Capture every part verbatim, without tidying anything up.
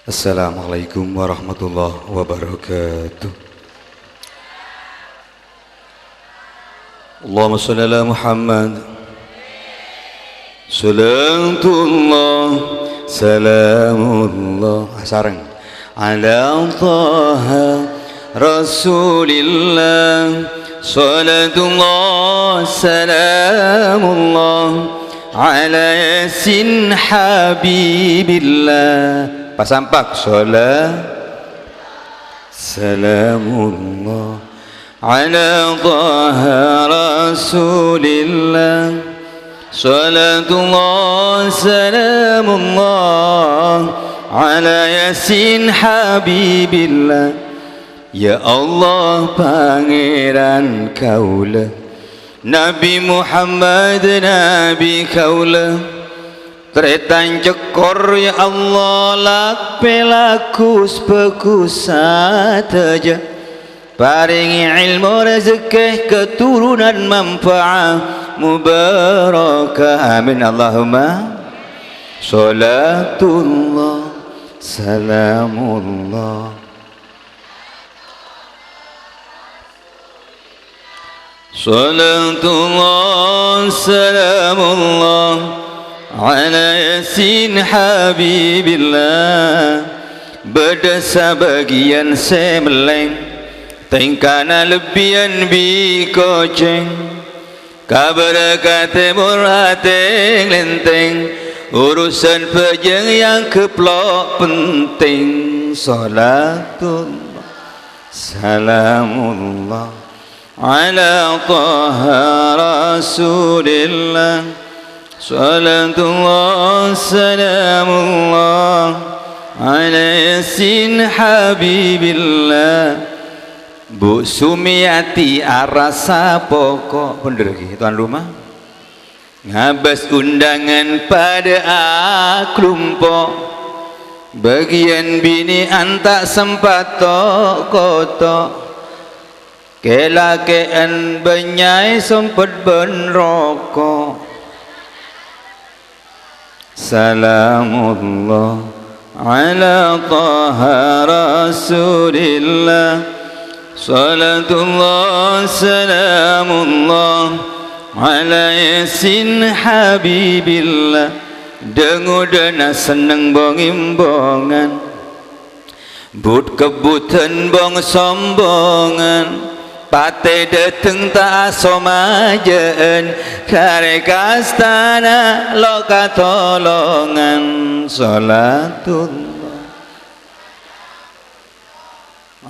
Assalamualaikum warahmatullahi wabarakatuh. Allahumma shalli ala Muhammad. Salatullah, salamullah. Ah, sareng. Ala Taha Rasulillah. Salatullah, salamullah. Ala Yasin Habibillah. Pasampak. Salat. Salamullah. Ala Taha Rasulillah. Salatullah, salamullah. Ala Yasin Habibillah. Ya Allah, Pangèran kaulâ, Nabi Muhammad, Nabi kaulâ. Tarètan cokor, ya Allah, lak-pèlak ghus-bhâghus sadhâjâ. Parèngè èlmo, rejhekkè, katoronan manfaat, mubarakah. Amin, Allahumma. Salatullah, salamullah. Salatullah, salamullah, ala Yasin Habibillah. Bâdâ sabâgiyân sè mellèng, tèngkana lebbiyân bi' kocèng. Kabârâ ka tèmor atèng-lèntèng, urusan bhâjâng èangghep lo' penting. Salatullah, salamullah, ala Taha Rasulillah. Salatullah, salamullah, ala Yasin Habibillah. Bu Sumiyati arassa poko', bhender ghi, tuan rumah. Ngabâs undangan padâ akalompo'. Bâgiyân binè'an ta' sempat to'-koto'. Kè-lakè'an bânnya'è sompet bân roko'. Salamullah ala Taha Rasulillah. Salatullah, salamullah, ala Yasin Habibillah. Dhâng-odhâna senneng bong-embongan. But-kebbudhân bong-sombongan, patè dhâteng ta' asomajâ'ân, karè kastana lo' katolongan. Salatullah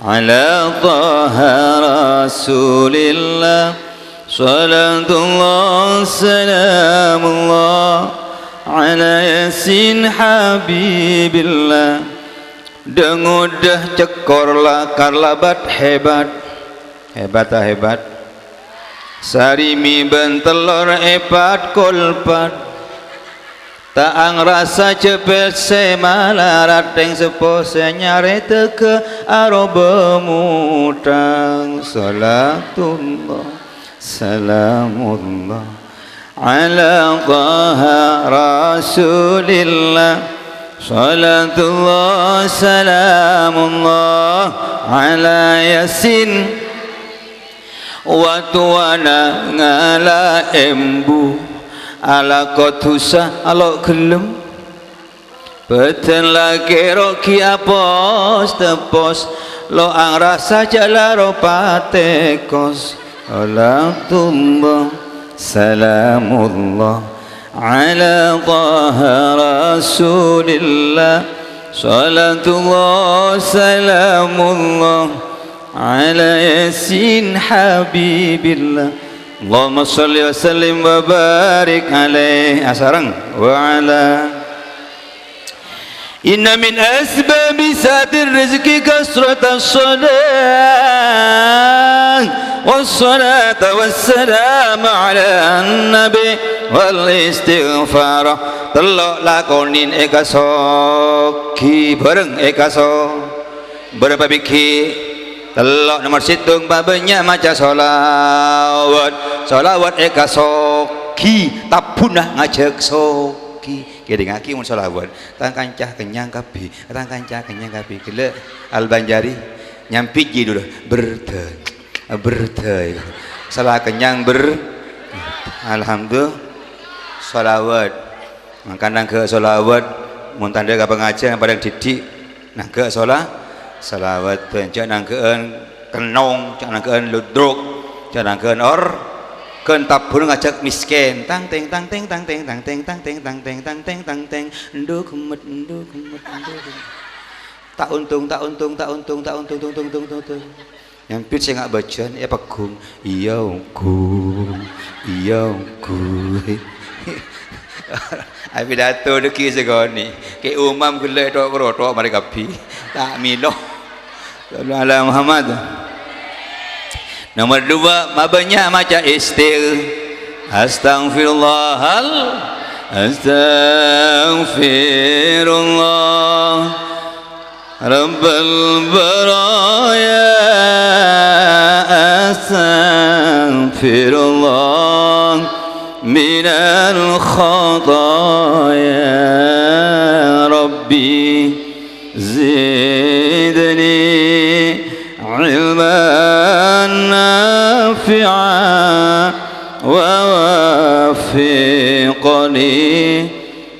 ala Taha Rasulillah. Salatullah, salamullah, ala Yasin Habibillah. Dhâng-odhâ cokor lakar lèbât hebat. Hebat ta' hebat? Sarimi bân tellor èpat-kolpat. Ta' angrassa jhâ' pèssè malarat, dhâng seppo sè nyarètaghi aroba mothang. Salatullah, salamullah, ala Taha Rasulillah. Salatullah, salamullah, ala Yasin. Wa-towana ngala embu, alako dhusa alo' ghellem. Bhâdhân la kèro ghi' apos-tepos, lo' angrassa jhâ' la ro patèkos. Salatullah, salamullah, ala Taha Rasulillah. Salatullah, salamullah, ala Yasin Habibillah. Allahumma shalli wa sallim wa barik alaih. Asareng. Wa ala. Inna min asbabi sa'atir rizqi kasratus shalah. Wassalatu wassalamu ala nabi wal istighfar. Tello' lakonin èkasogi, bhâreng èkaso-, bârâmpa bighi? Tello'. Nomor sèttong, pabânnya' maca sholawat. Sholawat èkasogi, tabbhuna ngajhâk sogi. Èdingngaghi mon shalawat. Tang kanca kennyang kabbhi, tang kanca kennyang kabbhi. Ghellâ' Al-Banjari nyambit jiyâ dulu. Berdhâi, berdhâi. Sala kennyang ber-, Alhamdulillah. Shalawat. Mangkana nangghâ' shalawat, mon tandhâ ka pangajiân palèng dhiddhi', nangghâ' shala-, shalawat, jhâ' nangghâ'ân kennong, jhâ' nangghâ'ân ludruk, jhâ' nangghâ'ân or-, ghân tabbhuna ngajhâk mèskèn. Tang teng, tang teng, tang teng, tang teng, tang teng, tang teng, tang teng, tang teng, endhu ghemmet, endhu ghemmet, endhu ghemmet. Ta' ontung, ta' ontung, ta' ontung, ta' ontung, tung, tung, tung, tung, tung. Nyambit sè nga' bâjâna èpegghung. Iyâ, ongghu. Iyâ, ongghu. Apidato dhâggi' sakonè'. Kè umam ghellâ' ètho'-krotho' marè kabbhi. Ta' mèlo. Shallu ala Muhammad. Nomor dua, mabânnya' maca istig-, Astaghfirullahal-, Astaghfirullah. Rabbal baraya, astaghfirullah minal khataya. Rabbi zidni ilman nafi'a wa waffiqni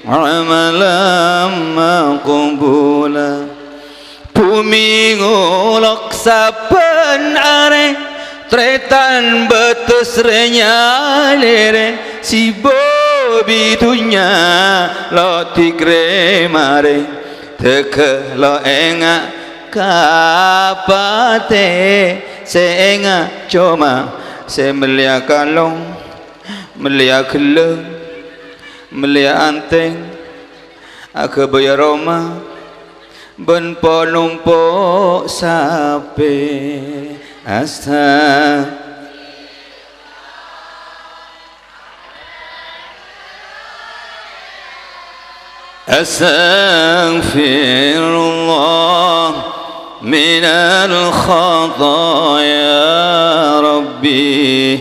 amalan maqbula. Bhumè ngolok sabbhân arè, tarètan bâtes rè nyalèrè, sibuk bi' dhunnya lo' dhikrè marè, tegghâ lo' enga' ka patè, sè enga' coma sè mellèya kalong, mellèya ghellâng, mellèya antèng, aghâbâyâ roma, bân po-nompo' sapè. Asta-, Astaghfirullah minal khataya, Rabbi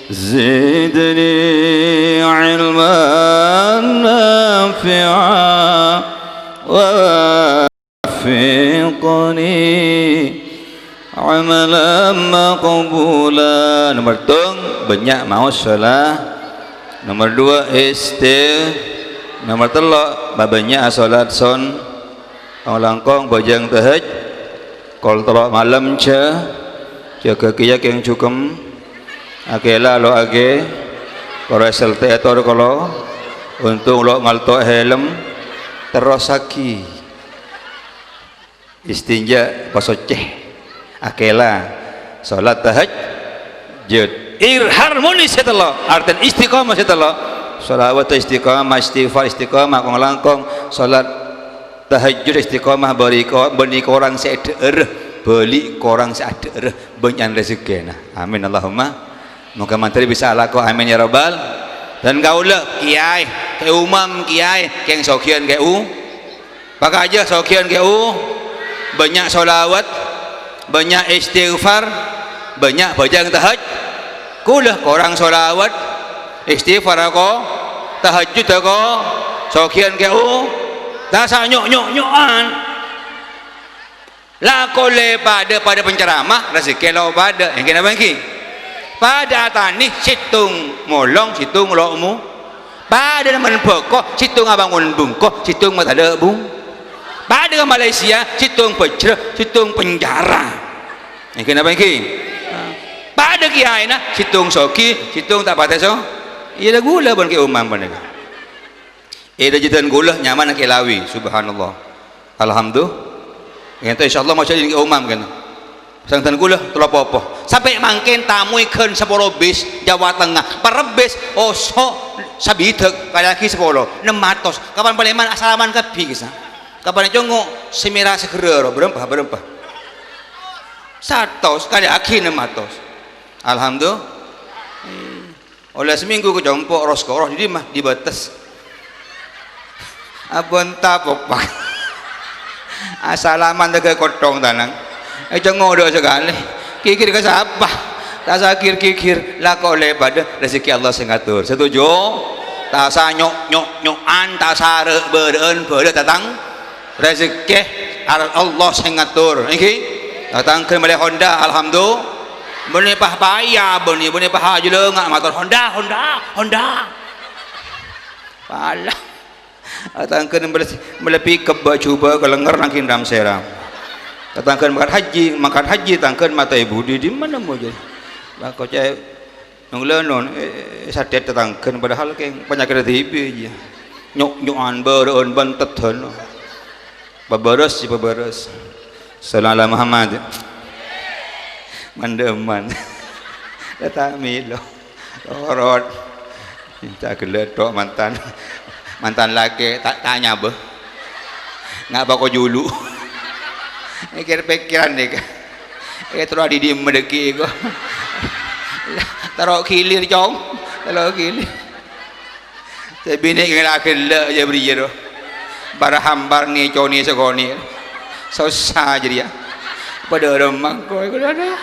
zidni ilman nafi'a wa waffiqni amalan maqbula. Nomor tung, bânnya' maos shalah. Nomor dua, isti-, nomor tello', mabânnya' shalat son-, Kong-langkong bhâjâng tahaj-, kol tello' malem, jhâ-, jâgâ kèya kèng jhukem, akèla lo' aghi, koro èsèltè ètor kolo, ontung lo' ngalto' hèlem, terrossaghi istinja, pasoccè. Akèla, shalat tahajjud. Ir-, harmoni sè tello', artèna istiqomah sè tello'. Shalawat istiqomah, istighfar istiqomah, kong-langkong shalat tahajjud istiqomah, bâri ko-, bânnè korang sè èdhâ'âr, bâli korang sè adhâ'âr, bânnya'an rejekkèna. Amin, Allahumma. Moghâ mandhâr bisa alako, amin, ya Rabbal. Dan kaulâ, kèyaè, kè umam kèyaè, kèng sogiyân kè u-, Pakajâ sogiyân kè u-, bânnya' shalawat, bânnya' istighfar, bânnya' bhâjâng tahaj-, kulâ korang shalawat, istighfar ako, tahajjud ako, sogiyân kè u-, ta' sa nyo'-nyo'-nyo'an. La kolè padâ, padâ penceramah, rejekkè lo' padâ. Èngghi napa èngghi? Padâ atanè, sèttong molong, sèttong lo' mo-, Padâ nèmmen bhâko, sèttong abângon bungko, sèttong matalè bung-. Padâ ka Malaysia, sèttong pejjhrâ, sèttong penjara. Èngghi napa èngghi? Padâ kèyaèna, sèttong sogi, sèttong ta' patè so-, iyâ, la ghulâ bân kè umam panèka. È, dhâjâdhân ghulâ nyamana Kè Lawi, subhanallah. Alhamdulillah. Ènto insyaallah maca dhin kè umam kènto. Sangdhân ghulâ tello popo. Sampè' mangkèn tamoy ghân sapolo bis Jawa Tengah. Perebbis oso' sabidhâk kalèaghi sapolo, ennem atos. Kapan palèman asalaman kabbhi kissa. Kapan congo' sè mèra segera ro, berempa, berempa. Satos kalèaghi ennem atos. Alhamdulillah. Ollè samènggu kacompo' ros-koros, dhi dimma? Di Bates. Abbhân tapok, Pak. Asalaman tèghâ kothong tanang. Ècongo' dhu' sakalè. Kèkèr ka sapa? Ta' sakèr-kèkèr. La kolè padâ, rejekkè Allah sè ngator. Setuju? Ta' sa nyo'-, nyo'-, nyo'an, ta' sa rè'-bârâ'ân, bâlâ tatang-, rejekkè ar-, Allah sè ngator, ènggi? Tatangghâna mellè Honda, alhamdulillah. Bânnè pas paya, bânnè, bânnè pas ajhâlângnga, mator, "Honda, Honda, Honda." Pala. Tatangghâna mellè, mellè pickup, bâ-, jhubâ' kalènger nangkèng ram-sèram. Tatangghâna mangkat hajji, mangkat hajji, tatangghâna matè budi, dimma nemmo jâ? Bâ, kocè'. Nong-lènong, eh, eh, sadet tatangghâna, padahal kèng panyakèt T B jiyâ. Nyo'-, nyo'an, bârâ'ân, bân teddhân. Pabârâs, sè pabârâs. Shallallahu ala Muhammad. Mandhâman. La ta' mèlo. Lorot. Minta ghellâ' tok mantan. Mantan lakè', ta', ta' nyabâ. Ngapa kok julu'? Mikir-pikiran nèka. Eh, terro adhidhi' meddhâghi' ko. Terro ghilir, Cong. Terro ghilir. Sè binè' ngèra ghellâ' jâ bâriyâ ro. Bar-hambar nèconè sakonè'. Sossa jârèya. Padâ remmang ko, ko, adhu.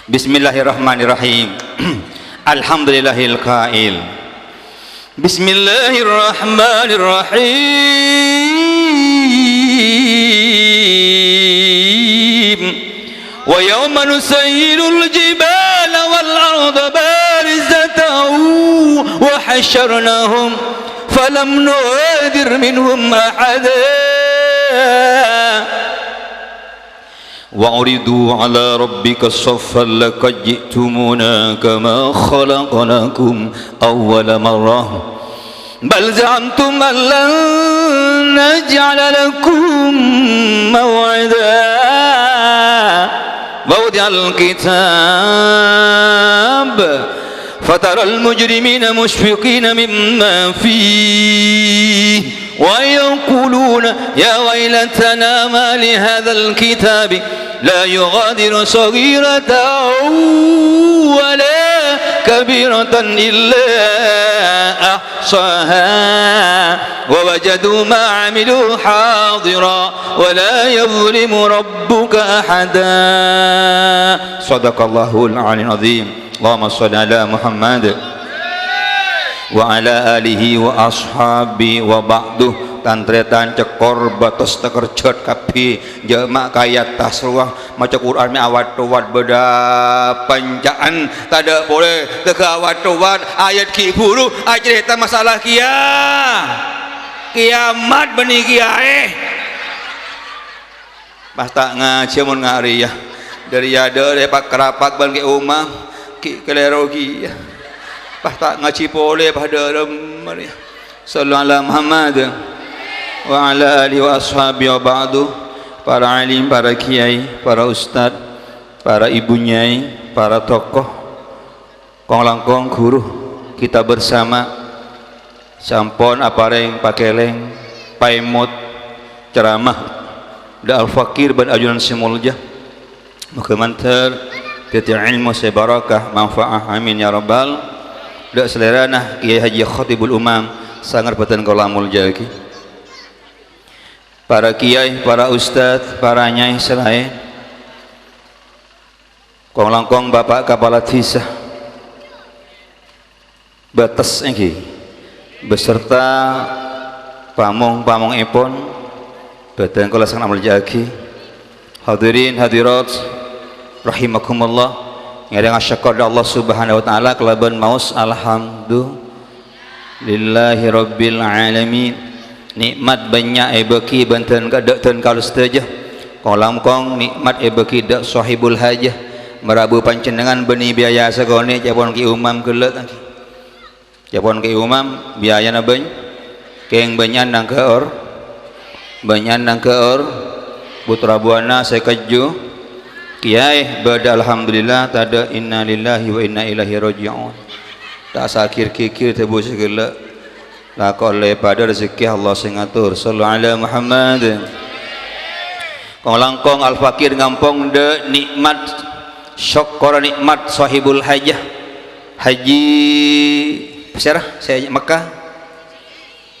Bismillahirrahmanirrahim. Alhamdulillahil qail. Bismillahirrahmanirrahim. Wa yawma nusayyirul jibala wal arda barizatan wa hasyarnahum falam nughadir minhum ahada. وعرضوا على ربك صفا لقد جئتمونا كما خلقناكم أول مرة بل زعمتم أن لن نجعل لكم موعدا. ووضع الكتاب فترى المجرمين مشفقين مما فيه ويقولون يا ويلتنا ما لهذا الكتاب لا يغادر صغيرة ولا كبيرة إلا أحصاها ووجدوا ما عملوا حاضرا ولا يظلم ربك أحدا. صدق الله العلي العظيم. Allahumma shalli ala Muhammad wa ala alihi wa ashabi wa ba'du. Tan-tarètan cokor bâtos takerjhât kabbhi, jhâ' ma' kaya attas rowa, maca Qur'an mè' awat-towat bâdâ panca'an, tadâ' polè tèghâ awat-towat, ayat ghi' bhuru acarèta masalah kiya-, kiyamat bânnè kiyaè. Pas ta' ngajhi mon nga' rèya. Dâri adâ' rè pa-, karapak bân Kè Umam, ghi' kalèro kèya. Pas ta' ngajhi polè, pas dârem rèya. Shallu ala Muhammad wa ala alihi wa ashabihi wa ba'du. Para alim, para kiai, para ustad, para ibu nyai, para tokoh, Kong-langkong ghuru kita bersama sè ampon aparèng pakèlèng, paèmot, ceramah dâ' Al-Fakir bân ajunan sè molja. Moghâ mandhâr dhâddhi èlmo sè barokah, manfaat. Amin ya rabbal. Dâ' salèrana Kiai Haji Khatibul Umam, sanget bhâdhân kaulâ molja'aghi. Para kiai, para ustad, para nyai sè laèn. Kong-langkong Bapak Kapala Dhisa Bates èngghi, beserta pamong-pamongèpon, bhâdhân kaulâ sanget amolja'aghi. Hadirin hadirat rahimakumullah, ngèrèng asokkor dâ' Allah Subhanahu wa Ta'ala kalabân maos alhamdu- Lillahi Rabbil Alamin. Nikmat bânnya' èbâghi bân dân ka-, dâ'-, dân kaulâ sadhâjâ. Kong-langkong nikmat èbâghi dâ' Sohibul Hajah. Marabu panjhennengngan bânnè biaya sakonè', ca'èpon Kè Umam ghellâ', ta' èngghi? Ca'èpon Kè Umam, biayana bân-, kèng bânnya'an nangghâ or-, bânnya'an nangghâ or-, putra buwâna sè kajju. Kiyaè bâdâ alhamdulillah, tadâ' inna lillahi wa inna ilaihi raji'un. Ta' sagir-gigir dhâbu sè ghellâ'. Lako' ollè padâ rejekkè Allah sè ngator. Shallu ala Muhammad. Kong-langkong Al-Fakir ngampong dâ' nikmat, sokkor nikmat Sohibul Hajah. Haji sèra, sè Mekkah.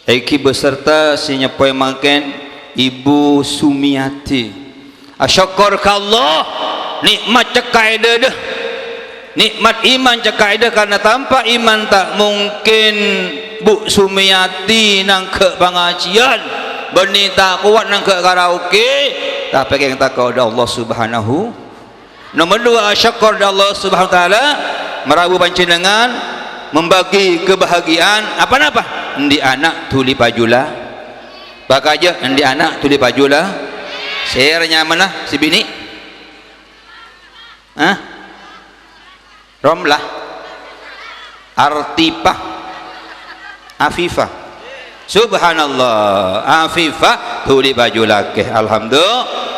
Èngghi beserta sè nyeppowè mangkèn Ibu Sumiyati. Asokkor ka Allah, nikmat cekka' è dâdâ. Nikmat iman cè' ka'ḍinto, karna tanpa iman ta' mungkin Bu' Sumiyati nangghâ' pangajiyân, bânnè ta' kowat nangghâ' karaoke, tapè kèng tako' ḍâ' Allah Subhanahu. Nomer ḍuwâ', asokkor ḍâ' Allah Subhanahu wa Ta'ala, marabu panjhennengngan membagi kebahagiaan, apa-napa? Anḍi' ana' dhuli pajhulâ. Pakajâ anḍi' ana' dhuli pajhulâ. Sèra nyamana sè binè'? Hah? Romlah. Artifah. Afifah. Subhanallah. Afifah dhuli pajhulâ lakè. Alhamdulillah.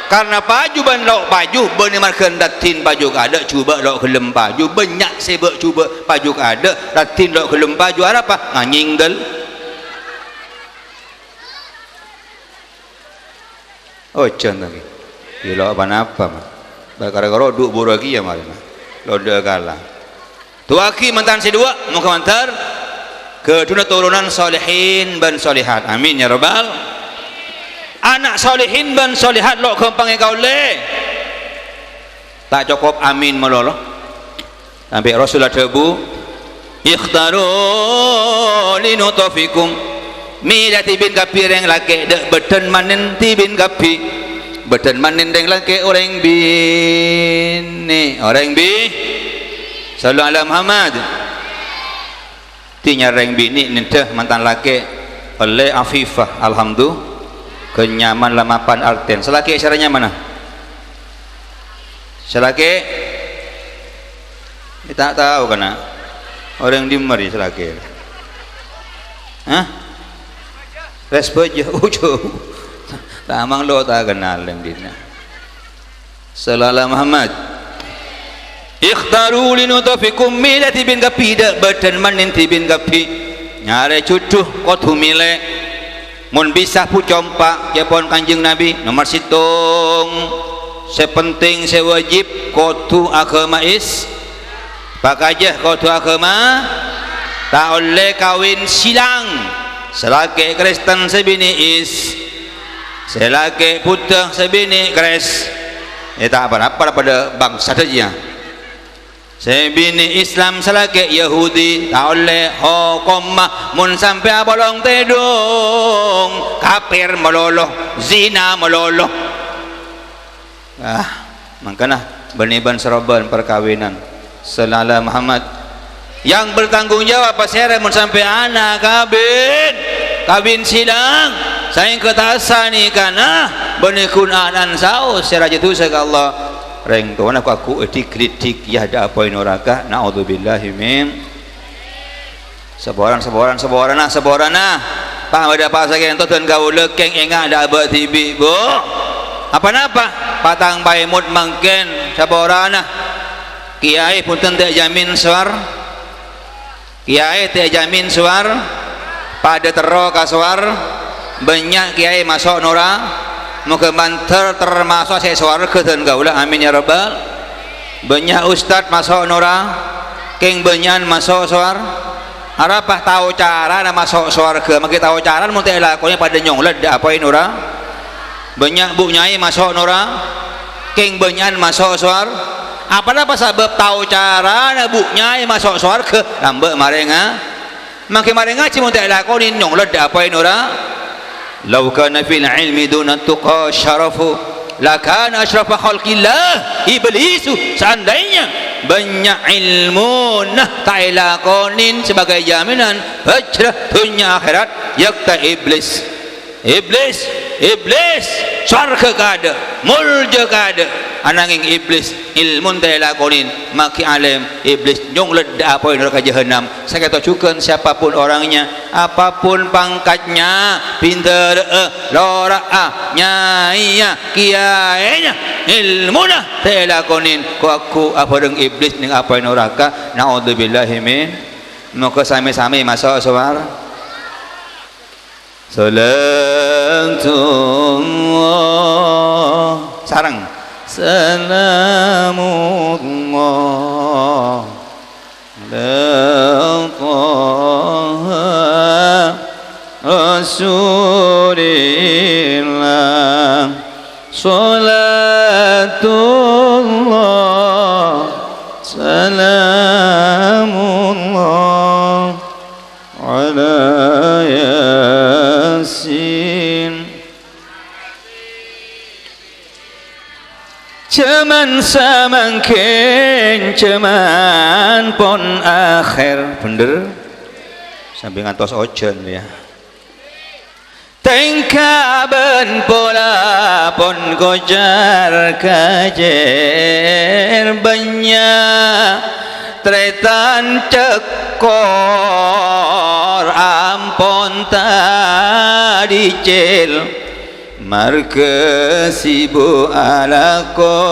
Karna pajhu bân lo' pajhu, bânnè marghâ raddhin pajhu kaḍâ', jhubâ' lo' ghellem pajhu, bânnya' sè bâ' jhubâ' pajhu kaḍâ', raddhin lo' ghellem pajhu, arapa? Nganyèng ḍâl. Ojhân, ta' ghi? Ghi lo' pa-napa, ma'. Bâ' kara-kara ḍu' buru kèya marèna. Londhâ kala. Du'aaghi mantan sè ḍuwâ', moghâ mandhâr ghâḍhuwânna toronan solihin bân solihat. Amin, ya rabbal. Ana' solihin bân solihat lo' ghâmpang èkaollè. Ta' cokop amin malolo. Sampè' Rasul adhâbu, "Ikhtaru li nuthafikum." Mèlè dhibi' kabbhi rèng lakè', ḍâ' bâḍhân manen dhibi' kabbhi. Bâḍhân manen rèng lakè', orèng binè', orèng bi-, Shallu ala Muhammad. Dhina rèng binè' nèḍḍhâ mantan lakè', ollè afifah, alhamdulillah, ghân nyaman la mapan artèn. Sè lakè' sèra nyamana? Sè lakè'? È, ta' tao, kana'. Orèng ḍimma rè sè lakè'? Hah? Rès bâjâ, ujung. Ta' manglo ta' kennal rèng ḍinna'. Shallu ala Muhammad. "Ikhtaru li nuthafikum," mèlè dhibi' kabbhi, ḍâ' bâḍhân manen dhibi' kabbhi. Nyarè jhudhu kodhu mèlè. Mon bisa bu compa', kèpon Kanjeng Nabi, nomer sèttong. Sè penting, sè wajib, kodhu aghâma Is-, pakajâ kodhu aghâma, ta' ollè kawin silang. Sè lakè' Kristen, sè binè' Is-, Sè lakè' Buddha, sè binè' Kres-, è, ta' pa-napa, paḍâ bangsa ḍâjâ. Sè binè' Islam, sè lakè' Yahudi, ta' ollè hokomma. Mon sampè' apolong tèḍung, kafir malolo, zina malolo. Ah, mangkana bânnè bân-sarobân parkabinan. Shallu ala Muhammad. Yang bertanggung jawab pasèra mon sampè' ana' kabin, kabin silang, saèngghâ ta' sanèkana, bânnè ghun ana'na saos sè rajâ dhusa ka Allah. Rèng towana ghu-lagghu èḍik-ghâḍḍhik, iyâ ḍâ' apoy noraka. Na'udzubillahi min. Saporana, saporana, saporana, saporana. Pa' bâḍâ pa' sakènto dân kaulâ kèng ènga' ḍâ' abâ' dhibi', Bu. Apa-napa? Patang paèmot mangkèn, saporana. Kèyaè bhunten ta' èjhâmin sowar. Kèyaè ta' èjhâmin sowar. Paḍâ terro ka sowar. Bânnya' kèyaè maso' nora-, moghâ mandhâr tamaso' sè sowarghâ dân kaulâ. Amin ya rabbal. Bânnya' ustad maso' nora-, kèng bânnya'an maso' sowar. Arapa tao carana maso' sowarghâ? Maghi tao carana mon ta' èlakonè paḍâ nyonglet ḍâ' apoy nora-. Bânnya' bu nyaè maso' nora-, kèng bânnya'an maso' sowar. Apa-napa sabâb tao carana bu nyaè maso' sowarghâ? Lambâ' marènga-, maghi marèngajhi mon ta' èlakonè nyonglet ḍâ' apoy nora-. "Lau kana fil ilmi duna tuqa syarafu, lakana asyrafa khalqillah Iblisu." Seandainya bânnya' èlmona ta' èlakonè sebagai jaminan bhâjrâ dhunnya akhèrat, yâ ta' Iblis. Iblis, Iblis, sowarghâ kaḍâ', molja kaḍâ', ananghèng Iblis, èlmona ta' èlakonè, maghi alèm, Iblis nyonglet ḍâ' apoy naraka jahannam. Sakèto jhughân siapapun orangnya, apapun pangkatnya, bhindhârâ'â, lora'a, nyaèya, kèyaèya, èlmona ta' èlakonè, ghu-lagghu abhâreng Iblis neng apoy naraka. Na'udzubillahi min. Moghâ samè-samè maso' sowar-. Salatullah. Sareng. Salamullah ala Taha Rasulillah. Salatullah. Salam Sallallahu ala Yasin. Jhâman samangkèn, jhâman pon akhèr. Bhender? Sampè' ngantos ojhân, ya. Tèngka bân pola pon kocar kacèr, bânnya' tarètan cokor ampon tadicil. Marghâ sibu' alako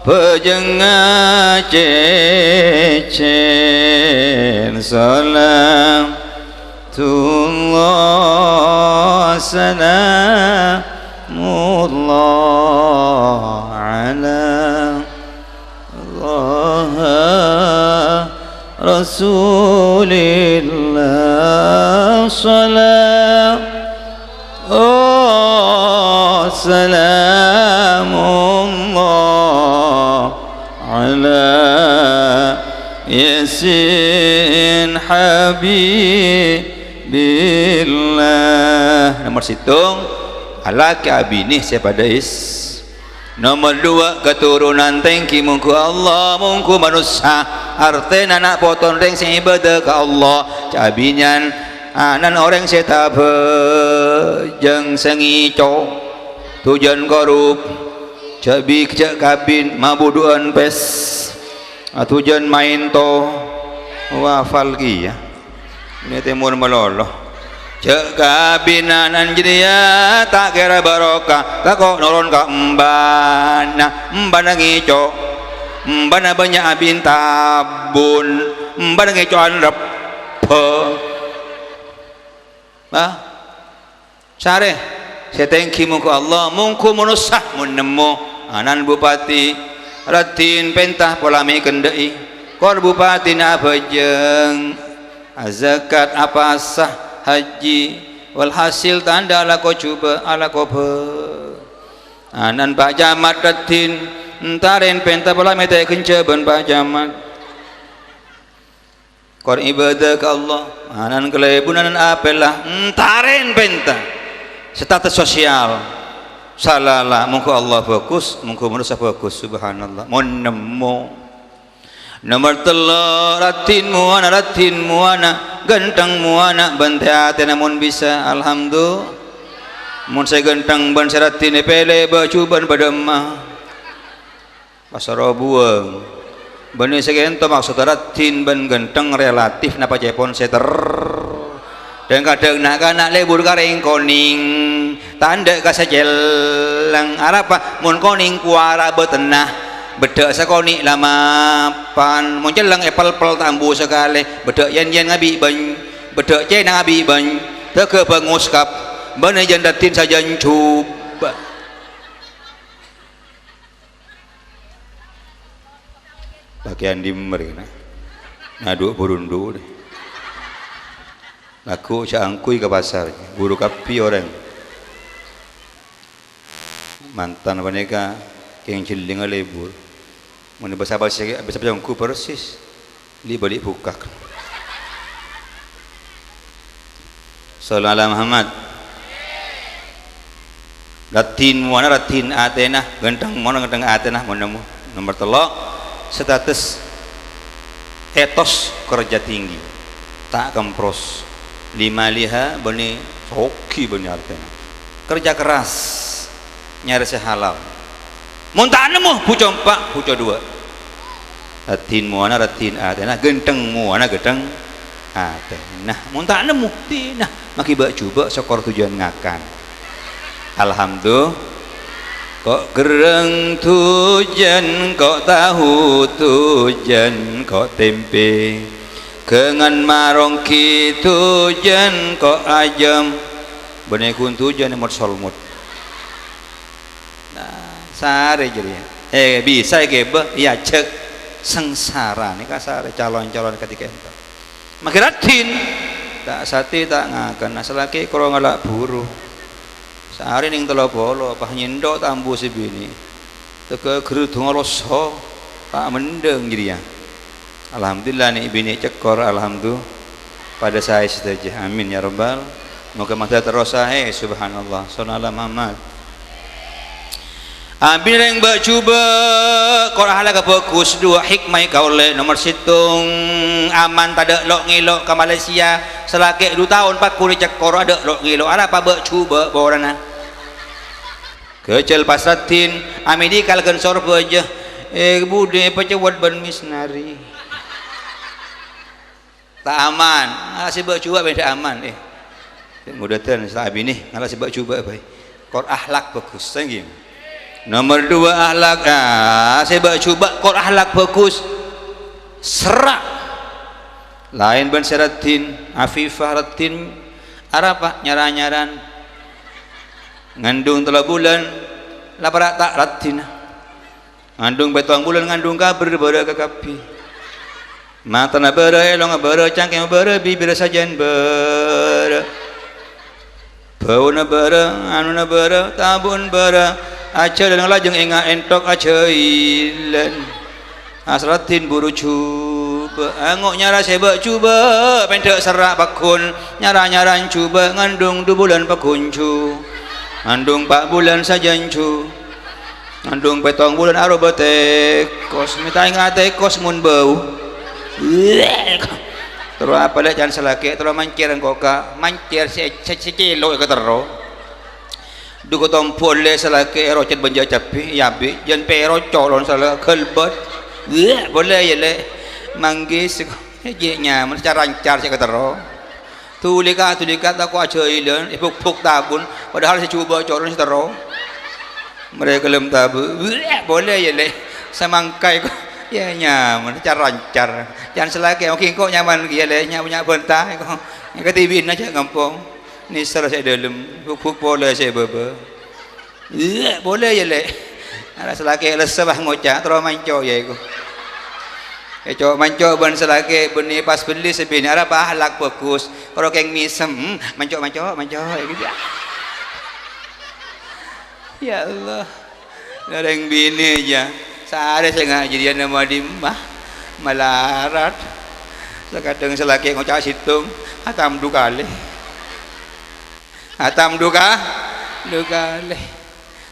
pajhângnga cècèl. Salatullah, salamullah ala Taha Rasulillah. Salam, oh, salamullah ala Yasin Habibillah. Nomor sèttong, alakè abinè sè padâ is. Nomor duwâ', katoronan tèngghi mongghu Allah, mongghu manossa. Artèna na' potona rèng sè ibâdâ ka Allah. Ca' abinèyan, ana'na orèng sè tabâjâng sè ngèco'. Tojhân korup. Jhâ' bi-, jhâ' kabin, mabudhu'ân pès. Atojhân maènto. Wafal kèya. Nètè mon malolo. Jhâ' kabin ana'na jârèya ta' kèra barokah, tako' noron ka embana. Embana ngèco'. Embana bânnya' abin tabun. Embana ngèco'an rebbhâ. Hah? Sarè, sè tèngghi mongghu Allah, mongghu manossa mon nemmo. Ana'na bupati, raddhin pènta pola mè' kèndhâ'i. Kor bupatina abhâjâng, azakat, apasa, hajji, walhasil tandhâ alako jhubâ', alako bhâ. Ana'na Pa' Camat raddhin, entarèn pènta pola mè' ta' èghânjhâ bân Pa' Camat. Kor ibâdâ ka Allah, ana'na kalèbun ana'na apèlla, entarèn pènta. Status sosial, salala, mongghu Allah bhâghus, mongghu manossa bhâghus, subhanallah. Mon nemmo. Nomor tello', raddhin mowana, raddhin mowana, ghântheng mowana, bhântè atèna mon bisa, alhamdu-, Mon sè ghântheng bân sè raddhin èpèlè, bâjhubâ'ân padâ emma. Pas robuwâng. Bânnè sè kènto maksoddhâ raddhin bân ghântheng relatif napa cèpon sè ter-, dhâng-kadhâng na'-kana' lebur ka rèng konèng, ta' endâ' ka sè celleng. Arapa? Mon konèng kowara bâtenna, beddhâ' sakonè' la mapan. Mon celleng èpèlpèl ta' ambu sakalè, beddhâ' yen-yen ngabi' bân-, beddhâ' cèna ngabi' bân-, dhâghâ bângoskap, bânnè jân raddhin sajân jhubâ'. Pakèyan dimmer kèna. Nadhu' burundu' deh. Lagghu' jhâ' angghuy ka pasar, buru kabbhi orèng. Mantan panèka kèng jhellingnga lebur. Mon bâsa-bâsi, bâsa-bâsi ongghu persis. Li-bâli bukak. Shallu ala Muhammad. Raddhin mowana raddhin atèna, ghântheng mowana ghântheng atèna, mon nemmo. Nomor tello', status etos kerja tinggi, ta' kempros. Lima liha bânnè soghi bânnè artèna. Kerja keras, nyarè sè halal. Mon ta' nemmo, buco empa', buco duwâ'. Raddhin mowana raddhin atèna, ghântheng mowana ghântheng atèna. Mon ta' nemmo, dinah, maghi bâ'-jhubâ' sokor tojhân ngakan. Alhamdulillah. Ko' gherrâng tojhân, ko' tahu tojhân, ko' tèmpè. Ghângan maronggi tojhân, ko' ajâm. Bânnè ghun tojhân èmot-solmot. Nah, sarè jârèya. Eh, bisa èghibâ, èajhâk. Sangsara nèka sarè, calon-calon kadhi ka'ènto. Maghi raddhin. Ta' satè, ta' ngakan. Asal lakè koro ngala' buru. Sarè nèng tello polo, pas nyèndhok ta' ambu sè binè'. Tèghâ gherrudhung olosso, ta' mendhâng jârèya. Alhamdulillah, nè'-binè' cèkkor, alhamdulillah. Padâ saè sadhâjâ. Amin, ya Rabbal. Moghâ-moghâ terros saè, subhanallah. Shallallahu ala Muhammad. Abinè rèng bâ' jhubâ', kor ahlakka bhâghus, duwâ' hikmah èkaollè. Nomer sèttong, aman tadâ' lo'-ngèlo' ka Malaysia. Salakè' du taon pagghun ècèkkor, adâ' lo'-ngèlo'. Arapa bâ' jhubâ' polana? Ghâjâl pas raddhin, amèdikal ghân Sorbhâjâ. Eh, budhina èpacowet bân misnari. Ta' aman. Ngala' sè bâ' jhubâ' bhidhâ aman, eh. Mudah-mudahan sè ta' abinè ngala' sè bâ' jhubâ' bhâi. Kor ahlak bhâghus, èngghi. Nomer duwâ' ahlak, ah, sè bâ' jhubâ' kor ahlak bhâghus. Serra'. Laèn bân sè raddhin, afifah raddhin, arapa nyara-nyaran. Ngandung tello bulân, la para' ta' raddhinna. Ngandung pèttong bulân ngandung kabher bârâ' kakabbhi. Matana bârâ', èlongnga bârâ', cangkèngnga bârâ', bibirra sajân bârâ'. Bâuna bârâ', anona bârâ', tabu'na bârâ', ajhâlân lajâng ènga' ènthok ajhâilân. Asraddhin buru jhubâ', ango' nyara sè bâ' jhubâ', pèndhâ' serra' pagghun, nyara-nyaran jhubâ', ngandung du bulân pagghun jhu, ngandung pa' bulân sajân jhu. Ngandung pèttong bulân aroba tèkos, mè' ta' enga' tèkos mon bâu. Terro apa lè' can salakè', terro mancèr engko' ka, mancèr sè, sè, sè cèlo' èkaterro. Du kotompo' lè' salakè' èrocèt bân jâ' cabbhi, èabit, jân pèro colon sala ghâlbât. Polè yâ lè', manggis, jhâ' nyaman, car-rancar sè èkaterro. Tulika-tulika tako' ajhâilân, èbhuk-bhuk tabun, padahal sè jhubâ' coron sè terro. Marè kelem tabu', "Wè', polè yâ, Lè', samangkaè ko'." Yâ, nyaman, car-rancar. Can salakè, mangkèn ko' nyaman kèya, Lè', nya-, nya-, bânta ko'. Kadhibi'na jhâ' ngampong. Nèser sè dâlem, bhuk-bhuk polè sè bâbâ. Iyâ, polè yâ, Lè'. Ara salakè lessa bâ ngoca', terro manco' yâ iku. Èco' manco' bân salakè bânnè pas bellî sè binè', arapa ahlak bhâghus. Karo kèng mèsem, hmm, manco', manco', manco', yâ gitu. Ya Allah. Orèng binè' jâ. Sarè sè ngajhâriyâ nèng dimma. Malarat. Sakadhâng salakè ngoca' sèttong, atam du kalè. Atam du ka-, du kalè.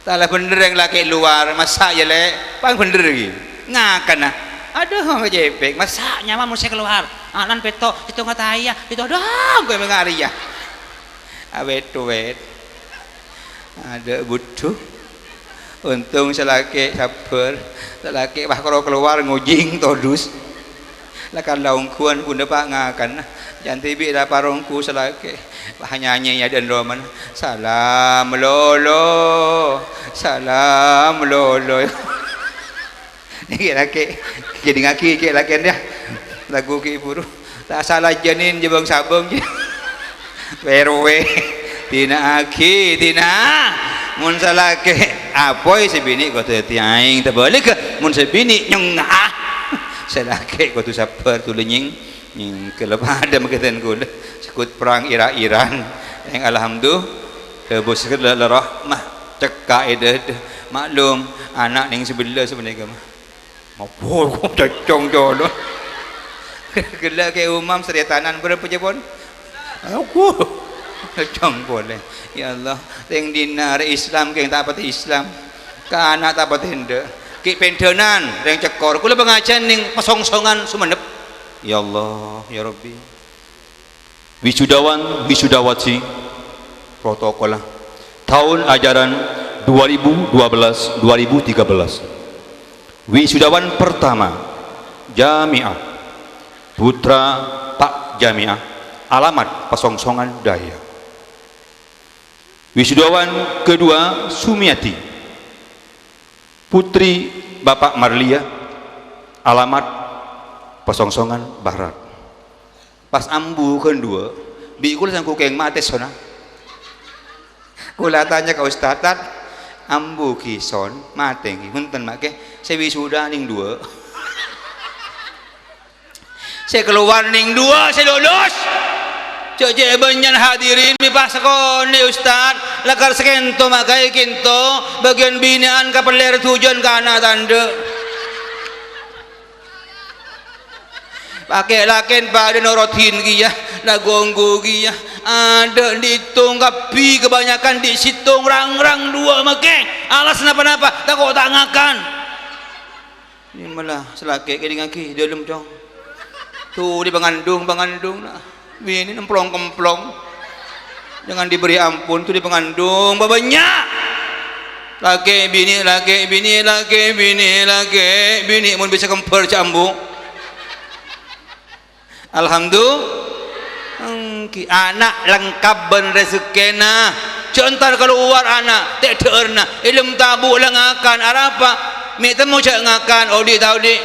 Ta' la bhendher rèng lakè' lowar, masa' yâ, Lè'? Pang bhendher ghi. Ngakana. Adhu, ngajepek. Masa' nyaman mon sè kalowar? Ana'na pètto', sèttongnga ta' iyâ, pètto' dong, ghâbây ngâriyâ. Awet-owet. Adhu, budhu. Ontong salakè sabbhâr. Salakè pas karo kalowar ngojhing todus. La kala ongghuwân bhunna pa' ngakana. Can dhibi' la paronggu salakè. Pas nyanyè yâ dâlem romana. Salam lolo, salam lolo. Nèkè lakè, kèdingngaghi kè lakèna yâ. Lagu kè buru. Ta' sala jhânin jhâbâng-sabâng. Wè-rowè. Dina'aghi, dina'. Mon salakè, apoy sè binè' kodhu dhâddhi aèng. Tabâligghâ, mon sè binè' nyèngnga'. Salakè kodhu sabbhâr, dhuli nyèng-, nyèngghâl. Padâ mangkèn kaulâ. Sèkut perang ira-iran. Yang alhamdulillah, dhâbu sèkut la, la rahmah. Cekka' è dâdâ. Maklum, ana' nèng sabellâ sapanèka mah. Mabur, cocong jolo. Ghellâ' Kè Umam sarètanan bârâmpa jhâ' pon? Aku. Cocong polè. Ya Allah, rèng dinna' rè Islam, kèng ta' patè Islam. Kana' ta' patè endâ'. Ghi' pendhânan, rèng cèkkor. Kaulâ pangajhân nèng Pasongsongan Sumenep. Ya Allah, ya Rabbi. Wisudawan, wisudawati, protokolla. Taon ajaran dua ribu dua belas, dua ribu tiga belas. Wisudawan pertama, Jami'ah. Putra Pak Jami'ah, alamat Pasongsongan Daya. Wisudawan kedua, Sumiati. Putri Bapak Marlia, alamat Pasongsongan Barat. Pas ambu ghân duwâ', bi' kaulâ sangghu kèng matè sona. Kaulâ atanya ka ustad, "Tad, ambu ghi son, matè ghi?" "Bhunten, Ma', kè, sè wisuda nèng duwâ'." Sè kalowar nèng duwâ' sè lulus. Jhâ' cè' bânnya'na hadirin, mè' pas sakonè', Ustad. Lakar sakènto ma' kaè kènto, bâgiyân binè'an kapellèr dhujân kana' ta' endâ'. Pakè lakèn padâ norodhin kèya, la ghânggu kèya. Adâ' ditong kabbhi, kabanyakan dhi' sèttong, rang-rang duwâ' makè. Alas napa-napa, tako' ta' ngakan. Ini malah sè lakè' kèdingngaghi, dâlem, Cong. Tuh, dhi' pangandung, pangandung, nah. Binè nemplong-kemplong. Jangan diberi ampun, tuh dhi' pangandung, bâbânnya'. Lakè' binè, lakè' binè, lakè' binè, lakè' binè, mon bisa kembar jhâ' ambu. Alhamdulillah. Èngghi, ana' lengkap bân rezekkèna. Jhâ' entar kalowar ana', tèdhâ'ârna. È dâlem tabu' la ngakan, arapa? Mè' temmo jhâ' ngakan, odi' ta' odi'?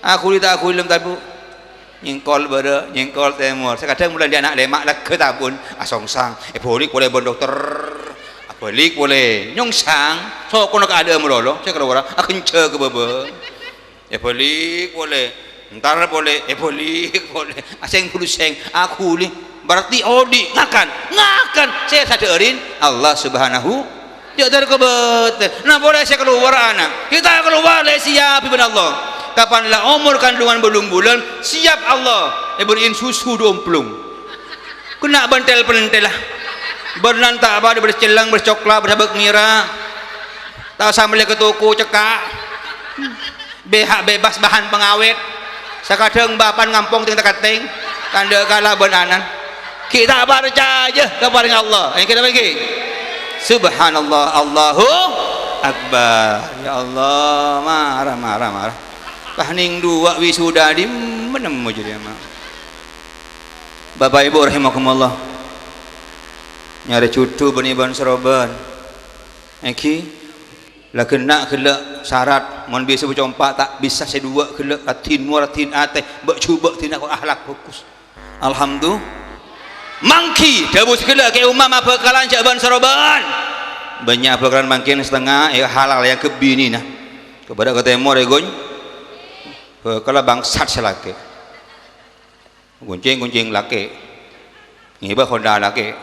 Aghuli ta' aghuli è dâlem tabu'? Nyèngkol bârâ', nyèngkol tèmor. Sakadhâng mola andi' ana' lèma' lèghâ tabu'na, asongsang. Èbâlik polè bân dokter. Abâlik polè. Nyongsang. Sokona ka adâ'â malolo. Sè kalowar, aghânjhâ ka bâbâ. Èbâlik polè, entar polè, èbâlik polè. Asèng bulu sèng, aghuli. Berarti odi', ngakan, ngakan. Sè èsadhâ'ârin Allah Subhanahu, jhâ' tor kobâtè. Nah, polè sè kalowar ana'. Kita kalowar lè siap bân Allah. Kapan la omor kandungan bâllung bulân, siap Allah èbâri'in susu dhu omplong. Kèna' bântel-pèntèlla. Bârnan ta' padâ bârâs cellèng, bârâs coklat, bârâs sabâk mèra. Ta' osa mellè ka toko, cekka'. Bèha' bebas bahan pengawet. Sakadhâng bâpana ngampong tèng-tèkatèng. Tandhâ kala bân anan. Ghi' ta' parcajâ ka parèng Allah. Èngghi napa èngghi? Subhanallah, Allahu Akbar. Ya Allah, mara, mara, mara. Pas nèng duwâ' wisuda dimma nemmo jârèya, Ma'. Bapak Ibu rahimakumullah. Nyarè jhudhu bânnè bân-sarobân. Èngghi, la ghenna' ghellâ' sarat, mon bisa bâcompa' ta' bisa sè duwâ' ghellâ', raddhin mowa raddhin atè, bâ'-jhubâ' dina kok akhlak bhâghus. Alhamdulillah. Mangghi, dhâbu sè ghellâ' Kè Umam abhâkalan jhâ' bân-sarobân. Bânnya' abhâkalan mangkèn satengnga, ya, halal ya, ghebbinina. Kobâdâ ka tèmor, ya, Gun. Bhâkalla bangsat sè lakè'. Goncèng-goncèng lakè'. Ngibâ honda lakè'.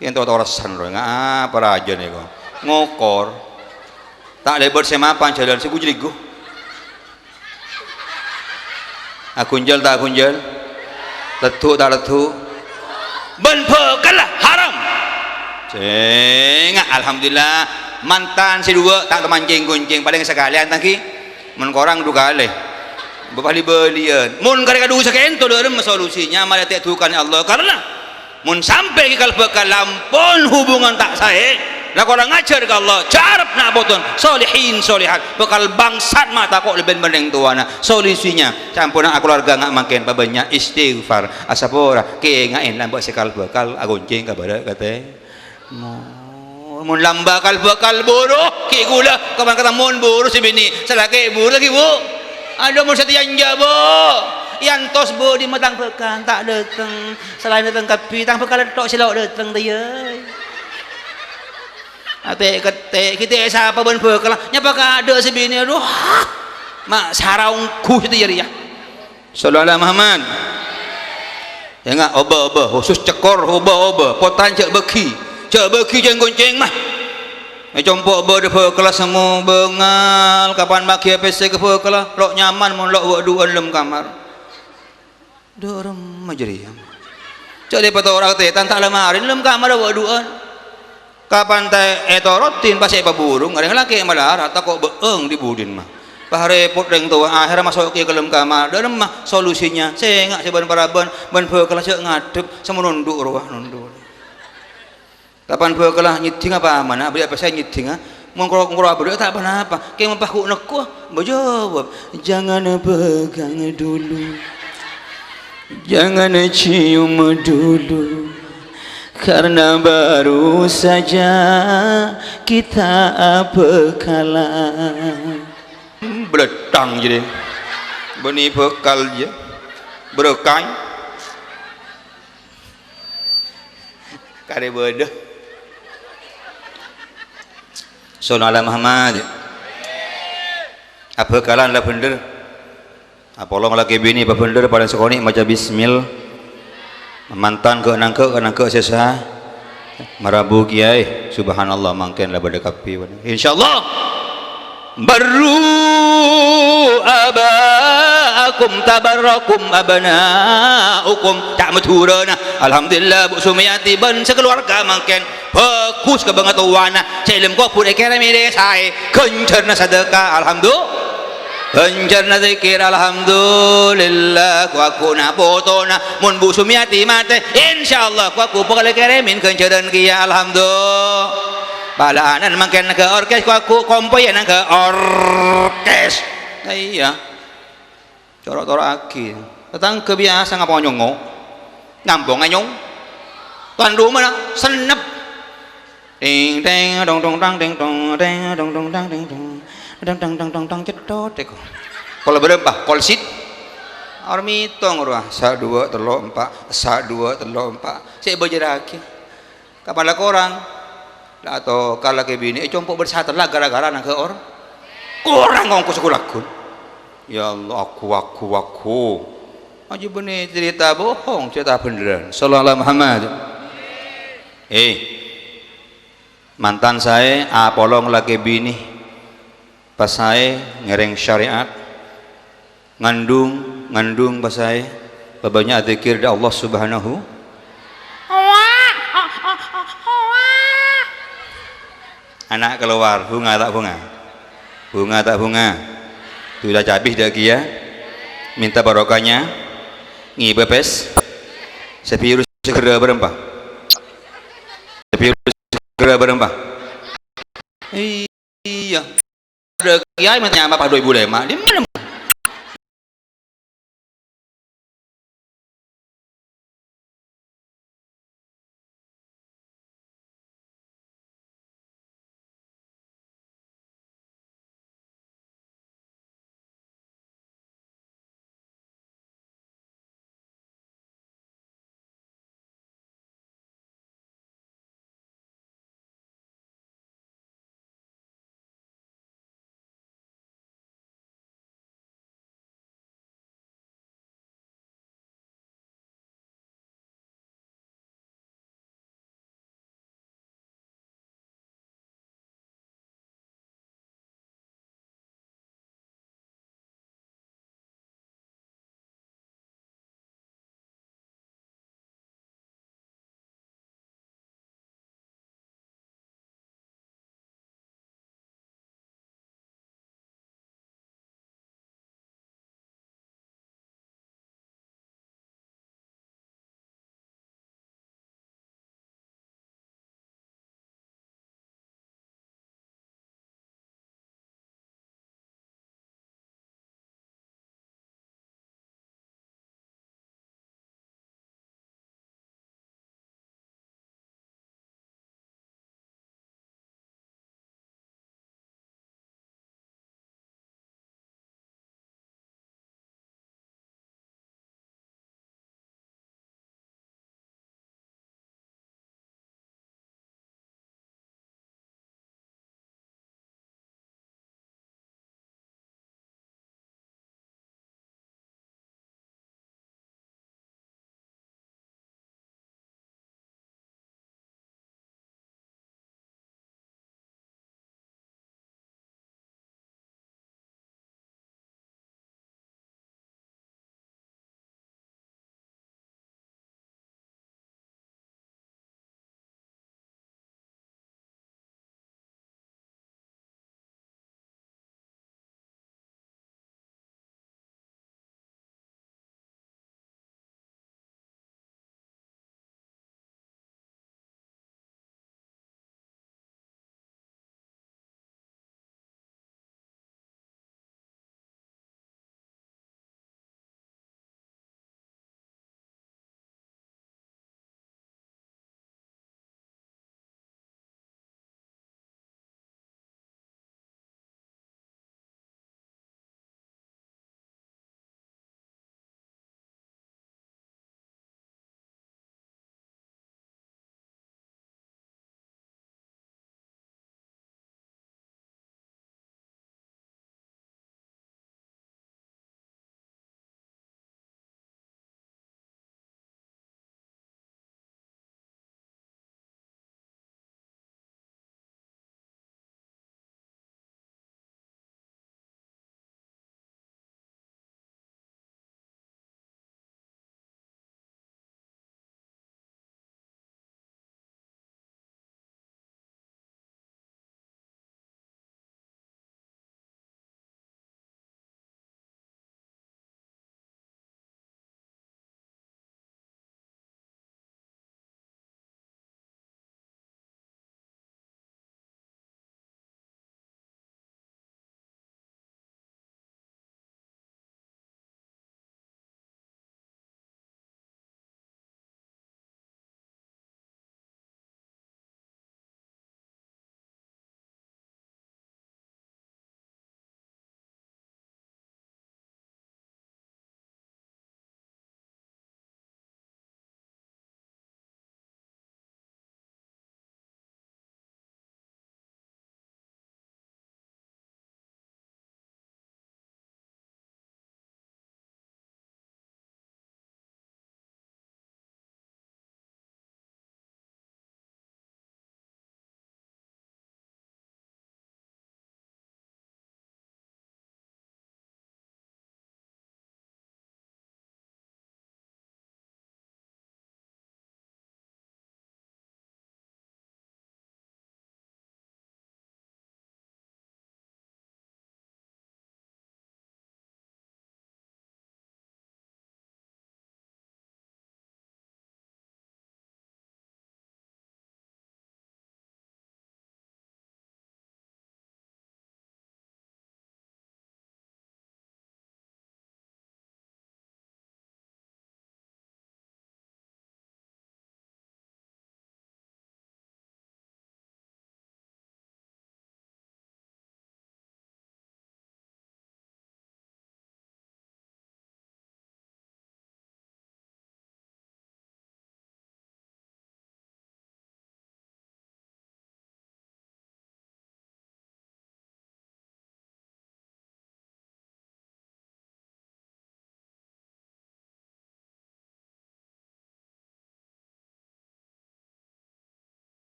Kèng to-, torosan rowa, nga-, apa rajâ nèko. Ngokor. Ta' lèbât sè mapan jhâlân sè gujligu. Aghunjhâl ta' aghunjhâl? Leddhu' ta' leddhu'? Bân bhâkalla haram. Sènga', alhamdulillah. Mantan sè duwâ' ta' tomancèng-goncèng, palèng sakalèyan, tangghi. Mon korang du kalè. Bâbâli-bâliyân. Mon karè kadusa kènto, dâ' remma solusinya, marè tè' dukanè Allah. Karna mon sampè' ghi' kal-bhâkal ampon hubungan ta' saè, la korang ajhâr ka Allah, jhâ' arep na' poton, solihin, solihat, bhâkal bangsat ma' tako' lebbi bân rèng towana. Solusinya, samponna akalowarga nga' mangkèn, pabânnya' istighfar, asapora, kènga'è lambâ' sè kal-bhâkal agoncèng ka bârâ' katè. Mo-, mon lambâ' kal-bhâkal buru, ghi' ghulâ, kapan katemmo buru sè binè', sè lakè' buru laghi, Bu. Adhu, mon satèya enjâ', Bu. Èyantos, Bu, dimma tang bhâkal ta' dâteng. Salaèn dâteng kabbhi, tang bhâkal tok sè lo' dâteng, tèya. Atè-, kètè', ghi' ta' èsapa bân bhâkalla, nyapa kaadâ' sè binè', adhu. Ma' sara ongghu satèya rèya. Shallu ala Muhammad. Enga', obâ-obâ, khusus cekor, obâ-obâ, potan jhâ' bâghi. Jhâ' bâghi jhâ' goncèng, mah. Ècompo' bâdâ bhâkalla semmo bângal, kapan maghi pèssè ka bhâkalla, lo' nyaman mon lo' wâ'-duwâ'ân lem kamar. Dâ' remma jârèya. Jhâ' lèbât ora katètan ta' lamarèn lem kamar wâ'-duwâ'ân. Kapan ta' ètorotin, pas èpabhurung, orèng lakè' malarat, tako' bâ'âng dhi-budhina. Pas rèpot rèng towa, akhèrra maso'è ka lem kamar. Dâ' remma solusinya, sènga' sè bân-parabân, bân bhâkalla jhâ' ngadhep, sè monondhu' rowa nondhu'. Kapan bhâkalla nyèddhing apa amana, abâli apa sè nyèddhing, ah? Mon kro-, kro abâli ta' ponapa, kèng mapaghu' nekko, bâjâwâb, "Jangan pegang dulu, jangan cium dulu, karena baru saja kita bhâkalla." Bledhâng jârèya. Bânnè bhâkal jâ. Bârâkah. Karè bâdâ. Shallu ala Muhammad. Abhâkalan la bhendher. Apolong lakè binè pabhendher palèng sakonè' maca bismil. Mantan ghi' nangghâ', nangghâ' sè sah. Marabu kèyaè. Subhanallah, mangkèn la bâdâ kabbhi. Insyaallah. Baru aba'akum tabarrakum abna'ukum." Ca' Madhurâna. Alhamdulillah, Bu Sumiyati bân sakalowarga mangkèn bhâghus ka bângatowana. Sè è dâlem kobhur èkèrèmè saè ghânjhârânna sadhâka. Alhamdulillah. Ghânjhârânna dzikir. Alhamdulillah. Ghu-lagghu potona. Mon Bu Sumiyati matè, insyaallah ghu-lagghu polè kèrèmè ghânjhârân kèya. Alhamdulillah. Pala'anan mangkèn nangghâ orkes, ghu-lagghu kompoyya nangghâ orkes. Iyâ. Coro'-coro'aghi. Tatangghâ biyasa ngampong nyongngo'. Ngampong nyong. Tuan rumana sennep. Ting teng dong dong tang ting tong teng dong dong tang ting tong. Dong dong dong dong dong cedot eko. Kol bârâmpa? Kol sit. Arè mètong rowa. Sa' duwâ' tello' empa', sa' duwâ' tello' empa'. Sè èbâjârraghi. Kapala korang. La atokar lakè binè ècompo' bâdâ satella ghârâ-ghârâ nangghâ or-, korang ongkossa ghu-lagghu. Ya Allah, aku, aku, aku. Ajâ bânnè carèta bohong, carèta bhendherrân. Sallallahu alaihi Muhammad. Eh, mantan saè apolong lakè binè. Pas saè ngèrèng syariat, ngandung, ngandung pas saè, pabânnya' dzikir dâ' Allah Subhanahu. Ana' kalowar, bhunga ta' bhunga? Bhunga ta' bhunga? Dula cabis dâ' kèya, minta barokahnya, ngibâ pes, sè virus segera bârâmpa? Sè virus segera bârâmpa? Iyâ. Ada kiai minta nyama pas dua ribu lima. Di mana?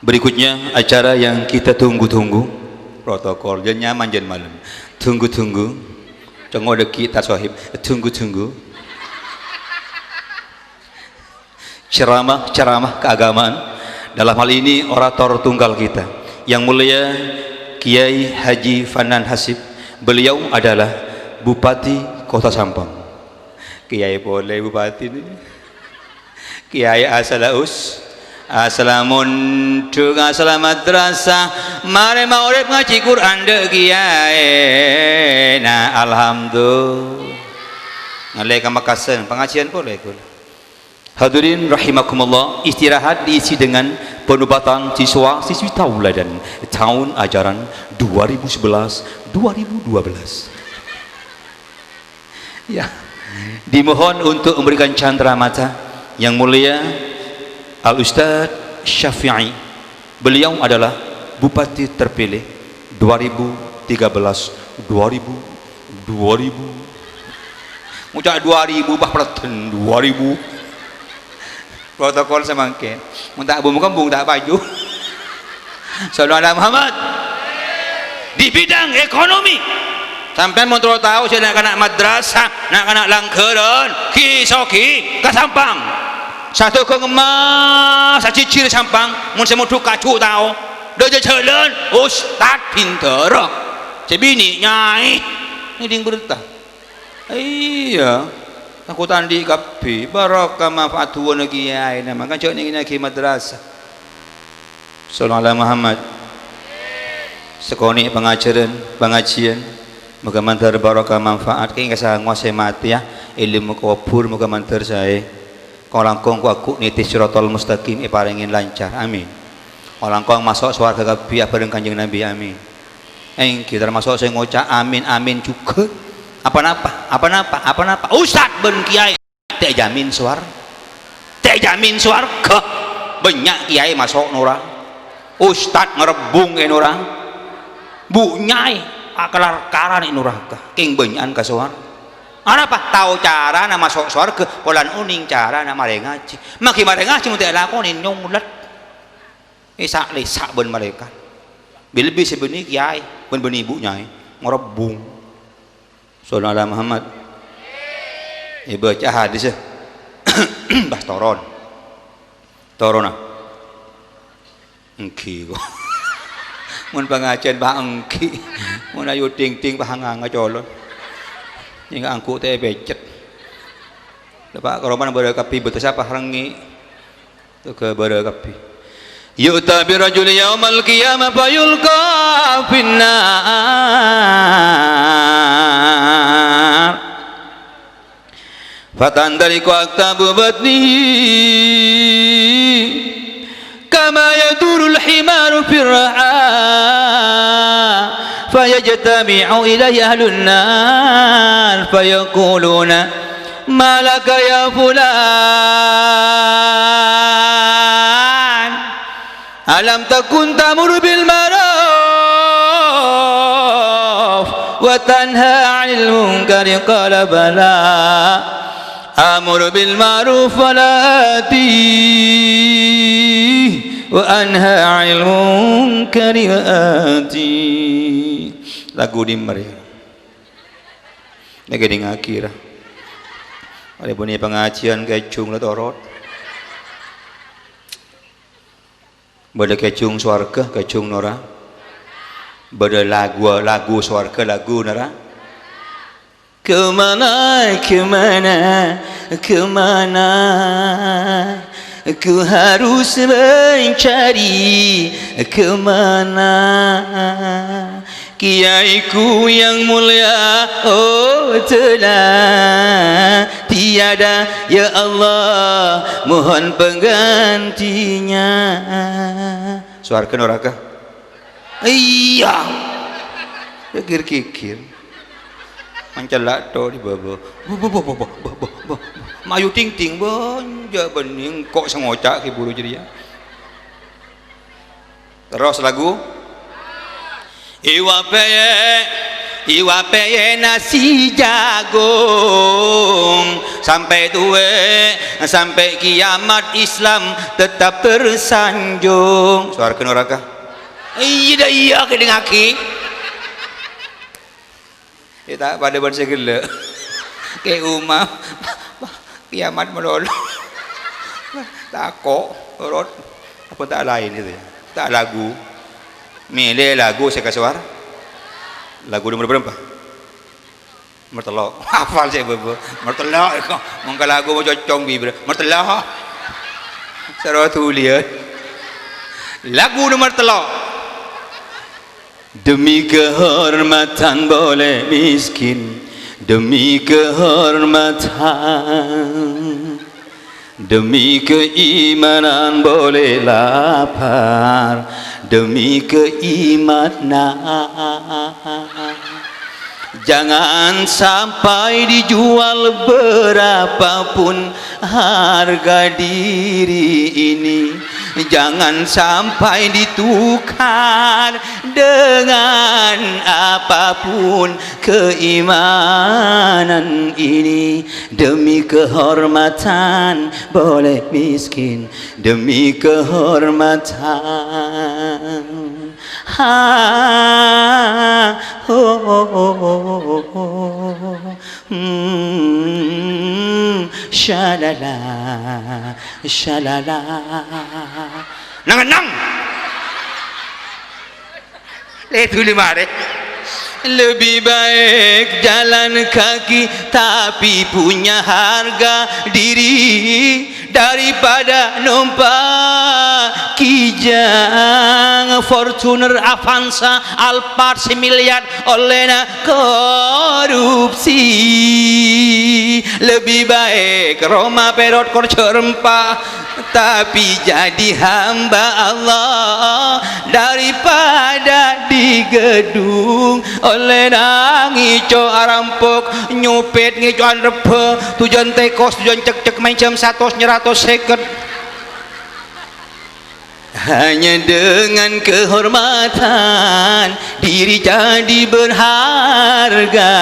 Berikutnya, acara yang kita tunggu-tunggu. Protokol, jhân nyaman, jhân malem. Tunggu-tunggu. Cengo' dhâggi' ta' sohib. Tunggu-tunggu. Ceramah-ceramah keagamaan. Dalam hal ini, orator tunggal kita, Yang Mulia Kiai Haji Fanan Hasib. Beliau adalah Bupati Kota Sampang. Kiai polè Bupati nè. Kiai asalla us-, asalla mondhuk, asalla madrasah. Marè maghrib ngajhi Qur'an dâ' kiaèna. Alhamdulillah. Ngallè ka Mekkasen, pangajiyân polè ghun. Hadirin rahimakumullah, istirahat diisi dengan penobatan siswa-siswi tauladan tahun ajaran dua ribu sebelas dua ribu dua belas. Ya. Dimohon untuk memberikan candra mata Yang Mulia Al-Ustadz Syafi'i. Beliau adalah Bupati terpilih dua ribu tiga belas, dua ribu, dua ribu. Nguca' dua ribu, bah, pèlèdhân dua ribu. Protokol samangkèn. Mon ta' bung-kembung, ta' paju. Shallu ala Muhammad. Di bidang ekonomi, sampèyan mon terro tao sè na'-kana' madrasah, na'-kana' langghârân, ghi-soghi ka Sampang. Sadhâghâng emmas sajhijhir Sampang, mon sè mondhuk kaju tao. Dâjâ jhâlân, ustad bhindhârâ. Sè binè' nyaè. Ngèdhing berta. Iyâ, tako' ta' andi' kabbhi. Barokah manfaat du'ana kiyaèna, mangkana jhâ' nèng-ngèngngaghi madrasah. Shallallahu ala Muhammad. Sakonè' pangajhârân, pangajiyân, moghâ mandhâr barokah manfaat. Kèng kasangowa sè matèya, èlmo kobhur, moghâ mandhâr saè. Kong-langkong ghu-lagghu' nètè Shiratal Mustaqim èparèngè lancar. Amin. Kong-langkong maso' sowarghâ kabbhi abhâreng Kanjeng Nabi. Amin. Èngghi tamaso' sè ngoca' amin, amin jhughân. Apa-napa? Apa-napa? Apa-napa? Ustad bân kiyaè ta' èjamin sowar-, ta' èjamin sowarghâ. Bânnya' kiyaè maso' nora. Ustad ngarebbhung è nora. Bu' nyaè akalar-kalar è noraka. Kèng bânnya'an ka sowar-, Anapa? Tao carana maso' sowarghâ, polana onèng carana marè ngajhi. Maghi marè ngajhi mon ta' èlakonè, nyonglet. Èsa'-lèsa' bân malaèkat. Bi-, lebbi sè bânnè kiyaè, bân bânnè bu' nyaè. Ngarebbhung. Shallallahu ala Muhammad. Èbâca hadis, eh. Pas toron. Torona. Èngghi, kok. Mon pangajiyân, Pak, èngghi. Mon ayu dhing-dhing, Pak, nganga colon. Nyèngghâ angghu ta' èpècèt. Lha, Pak, karoman bârâ kabbhi bâtes apa rengngè'? Toga bârâ kabbhi. Yu'ta birrajuli yaumal qiyamah fayulqa finnar. Fatandaliqu aqtabu batnihi kama yadurul himaru fir ra'a, fayajtami'u ilaihi ahlun nar fayaquluna, "Ma laka ya fulan?" Alam takun ta'muru bil ma'ruf wa tanha 'anil munkari? Qala, bala, amuru bil ma'ruf wa la ati, wa anha 'anil munkari wa ati. Lagu dimmer, ya. Nèka dingngaghi, ra. Arè bânnè pangajiyân kèjhung la torot. Bâdâ kèjhung sowarghâ, kèjhung nora. Bâdâ lagu, lagu sowarghâ, lagu nora. Kemana, kemana, kemana? Ku harus mencari kemana? Kiaiku yang mulia, oh, telah tiada, ya Allah, mohon penggantinya. Sowarghâ noraka? Iyâ. Ghighir-ghighir. Mancella' tho' è bâbâ. Bâ, bâ, bâ. Mayu dhing-dhing, bânjâ' bânnè engko' sè ngoca' ghi' buru jârèya. Terros lagu. Iwa pèyè', iwa pèyè' nasi jagung, Sampè' towè, sampè' kiamat Islam tetap tersanjung. Sowarga naraka. Iyâ, dâ' iyâ, kèdingngaghi. Yâ, ta' padâ bân sè ghellâ'. Kè Umar, kiamat malolo. Tako', rot. Apa ta' laèn itu yâ? Ta' lagu. Mèlè lagu sè kasowar. Lagu nomer berapa? Nomer tello'. Hafal sè bâbâ. Nomer tello' iko. Mongko lagu mau cocong bibir. Nomer tello'. Saro tuliyân. Lagu nomer tello'. Demi kehormatan boleh miskin, demi kehormatan, demi keimanan boleh lapar, demi keimanan. Jangan sampai dijual berapapun harga diri ini, jangan sampai ditukar dengan apapun keimanan ini. Demi kehormatan boleh miskin, demi kehormatan. Ha, ho, ho, ho, ho, ho. Hmm, shalala, shalala. Nang, nang. Eh, dulu mare. Lebih baik jalan kaki tapi punya harga diri daripada numpak Kijang, Fortuner, Avanza, Alphard sè miliar ollèna korupsi. Lebih baik roma perot korjo rempa, tapi jadi hamba Allah daripada di gedung. Ollèna ngèco arampok, nyopèt ngèco'an rebbhâ, tojjhân tèkos, tojjhân cekcek, maèn jam satos nyèratos sèket. Hanya dengan kehormatan diri jadi berharga.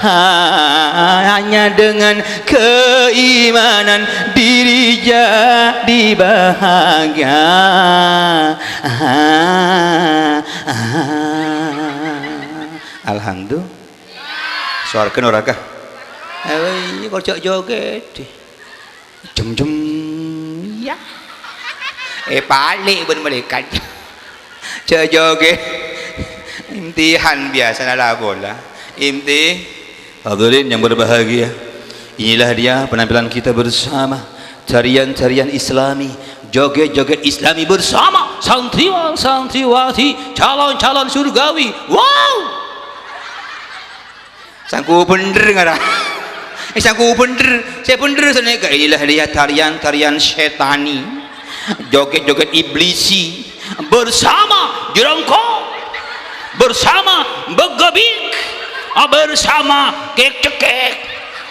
Ha-, hanya dengan keimanan diri jadi bahagia. Ha-, ha-, Alhamdulillah. Sowarga naraka. Eh, iyâ, kok jhâ' jogèdhi. Jem, jem. Iyâ. Eh, palè' bân malaèkat. Jhâ' jogèdhi. Imtihan biyasana la pola. Imti-, Hadirin yang berbahagia, inilah dia penampilan kita bersama. Tarian-tarian Islami, joget-joget Islami bersama santriwan-santriwati, calon-calon surgawi. Wow! Sangko bhendher ngara. Eh, sangko bhendher. Sè bhendher sanèka. Inilah dia tarian-tarian setani. Joget-joget iblisi. Bersama jerongkok. Bersama begebik. Bersama kek-cekek.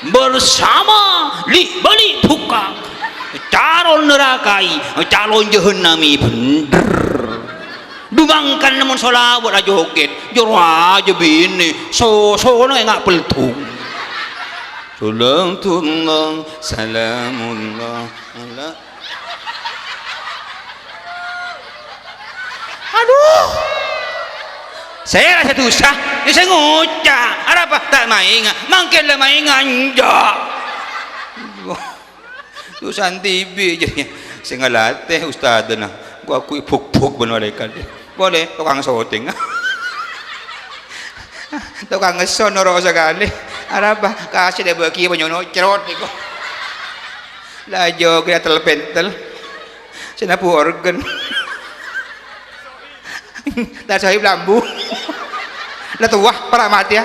Bersama li-, bali tukang. Calon neraka'i, calon jahannami bhendher. Dumangkana mon shalawat ajogèd, jâ rajâ binè, sosona enga' pelthung. Salatullah, salamullah, ala. Adhu. Sèra sè dhusa, yâ sè ngoca'. Arapa ta' maènga', mangkèn la maènga' enjâ'. Dusan T V jârèya. Sè ngalatè ustadzna. Gua akui buk-buk bân malaèkat. Polè tokang syuting. Tokang ngesso noro' sakalè. Arapa? Kasè' dâ' bâgi panyono' crot nèko. La jâ' kèra tel-pentel. Sè nabu organ. La sohib lambu. La towa para matèya.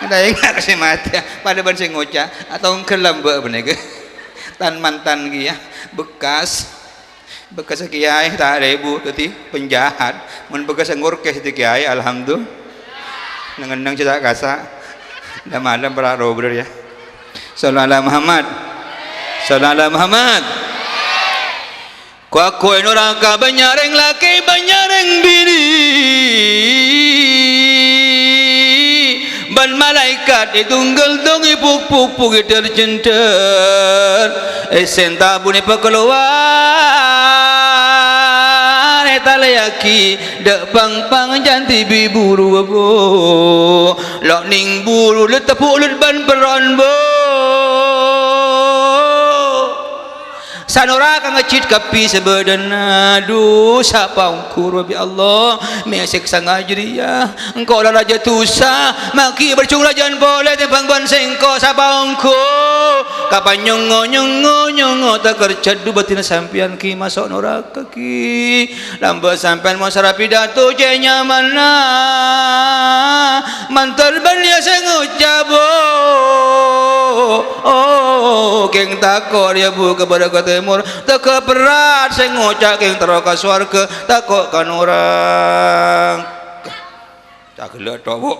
La enga' sè matèya. Padâ bân sè ngoca', "Atongghel lambâ' bânnè kè." Tan-mantan kèya. Bekas. Bekas kèyaè ta' rèbu, dhâddhi penjahat. Mon bekas ngorkes dhâddhi kèyaè, alhamdulillah. Neng-enneng cè' ta' kasa'. Dâ' malem para robber yâ. Shallu ala Muhammad. Shallu ala Muhammad. Ko-, akoè naraka bânnya' rèng lakè', bânnya' rèng binè'. Bân malaèkat èdungghel dong èpuk-pukpuk èdhâr-jhendhâr, èsèn tabuna èpakalowar, ètalèyaghi, dâ' pang-pang jhân dhibi' buru, Bu. Lo' nèng buru lè' teppo' lè' bân perron, Bu. Sanoraka ngejjhit kabbhi sabâdâna. Dhu, sapa ongghu rowa bi' Allah mè' sèksa ngajâriyâ? Engko' la rajâ dhusa, maghi' berjung rajâ'ân polè tèmbhâng bân sèngko', sapa ongghu? Kapan nyongngo', nyongngo', nyongngo', takerjhât dhu bâdhina sampèyan ghi' maso' noraka ghi'. Lambâ' sampèyan mon sara pidato cè' nyamanna. Mandhâr bânnè sè ngoca', Bu. Oh, kèng tako' rèya, Bu, ka bârâ' ka tèmor. Tegghâ' berrâ' sè ngoca' kèng terro ka sowarghâ, tako' ka noraka. Cagella' tok, Bu.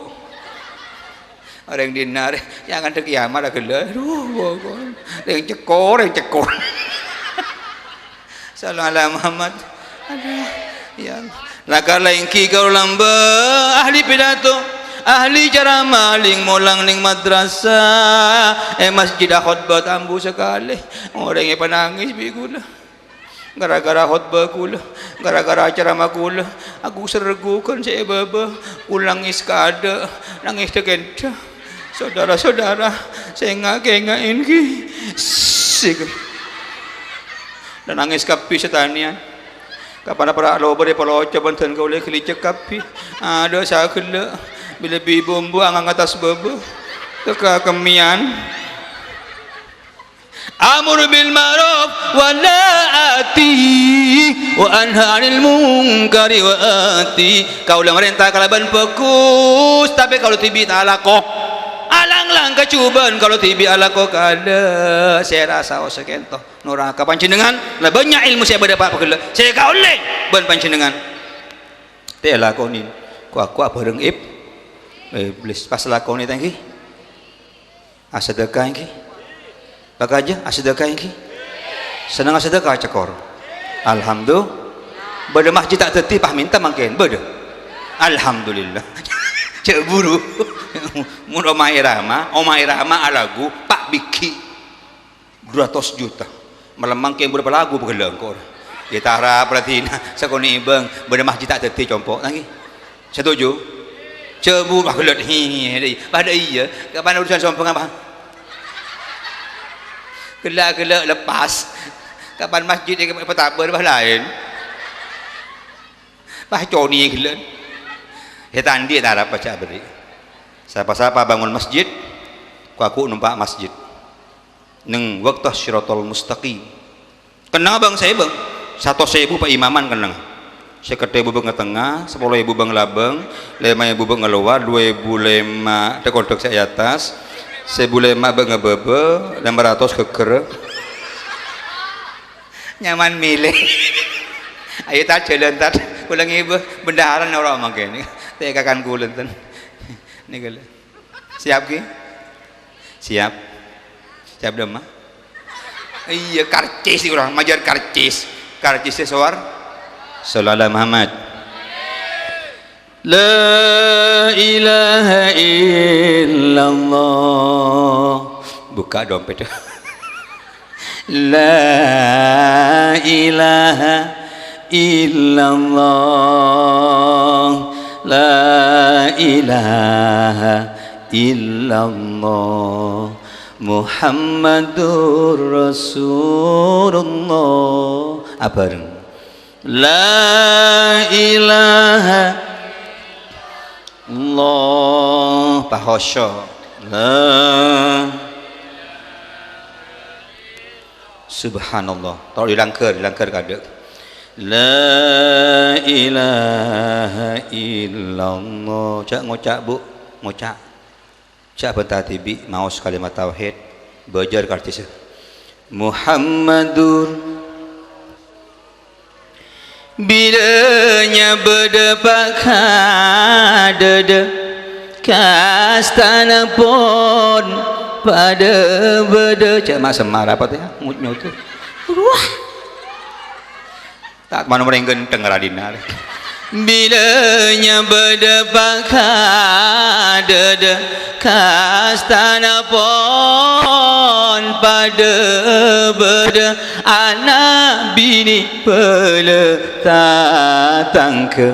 Orèng dinna' rè, sè ngandhâ kiamat la ghellâ'. Aduh, Bu, Bu. Rèng cekko, rèng cekko. Shallu ala Muhammad. Aduh, ya Allah. Lakar la ènggi kaulâ lambâ' ahli pidato, ahli ceramah, lèng-molèng nèng madrasah, è masjid akhotbah ta' ambu sakalè. Orèng èpanangès bi' kaulâ. Gara-gara khotbah kaulâ, gara-gara ceramah kaulâ, aku serregughân sè è bâbâ, kaulâ nangès kaadâ', nangès dâ-kèndâ. Saudara-saudara, sènga'-kènga'è ghi. Sik. Dâ' nangès kabbhi satanèyan. Kapan para' lobâr èpaloco bân dân kaulâ èghâlicek kabbhi. Adâ' saghellâ', bilâ bi' bu-embu angangatas bâbâ. Teka kemmèyan. Amru bil ma'ruf wa la ati, wa anha 'anil munkari wa ati. Kaulâ marènta kalabân bhâghus, tapè kaulâ dhibi' ta' alako. Alang-lang kajhubâ'ân kaulâ dhibi' alako kaadâ'. Sèra saos sakènto. Noraka panjhennengngan, la bânnya' èlmo sè bâdâ pa-, paghellâ'. Sè èkaollè bân panjhennengngan. Ta' èlakonè. Ko'-, ko' abhâreng ib-, iblis. Pas lakonè ta' ènggi. Asadhâka ènggi. Pakajâ, asadhâka ènggi. Sennengnga sadhâka cokor. Alhamdu-, bâdâ masjid ta' dhâddhi, pas mènta mangkèn. Bâdâ. Alhamdulillah. Cè' buru. Mon omah è rama, omah è rama alagu, pa' bighi'. Dua ratus juta. Malem mangkèn bâdâ palagu paghellâ' engko'. Yâ tara paladina, sakonè' bâng, bâdâ masjid ta' dhâddhi compo', ta' ènggi. Setuju? Cè' bu-, wah, ghellâ', hi, hi, hi, padâ iyâ. Kapan urusan sombong apa? Ghellâ'-ghellâ' lepas. Kapan masjid èpatabâr, wah, laèn. Wah, conè ghellâ'. Sè ta' andi' ta' arapa jhâ' aberri'. Sapa-sapa bângon masjid, ko'-, aku nompa' masjid. Neng bâkto Shiratal Mustaqim. Kennengnga bâng-sèbâng, satos èbu pa' imaman kennengnga. Sèket èbu bâng-tengnga, sapolo èbu bâng-labâng, lèma èbu bâng-ngalowar, duwâ èbu lèma dâk-ondâk sè è attas, sèbu lèma bâng-bâbâ, lèma ratos ghâgghâr. Nyaman mèlè. Ayo, Tad, jhâlân, Tad. Kaulâ ngibâ, bendahara noro' mangkèn. Tè' kakan kaulâ, enten. Nèka lho. Siap, ghi? Siap? Siap, dâmma? Iyâ, karcis, orèng majâr karcis. Karcis sè sowar. Shallallahu ala Muhammad. La ilaha illallah. Buka dompet. La ilaha illallah. La ilaha illallah. Muhammadur Rasulullah. Abhâreng. La ilaha illallah. Pahosyo. La. Subhanallah. Tolong dilanggar, dilanggar kadâ'. La ilaha illallah. Jhâ' ngoca', Bu. Ngoca'. Jhâ' bânta dhibi', maos kalimat tauhid, bâjâr karcissa. Muhammadur. Bilâ nyabâdâ pakadâdâ, kastana pon padâ bâdâ. Jhâ' ma' semma' rapat, ya, ngut-nyutu. Wah. Ta' mano-mano ghântheng radina. Bilâ nyabâdâ pakadâdâ, kastana pon padâ bâdâ, ana' binè bâlâ tatangghâ.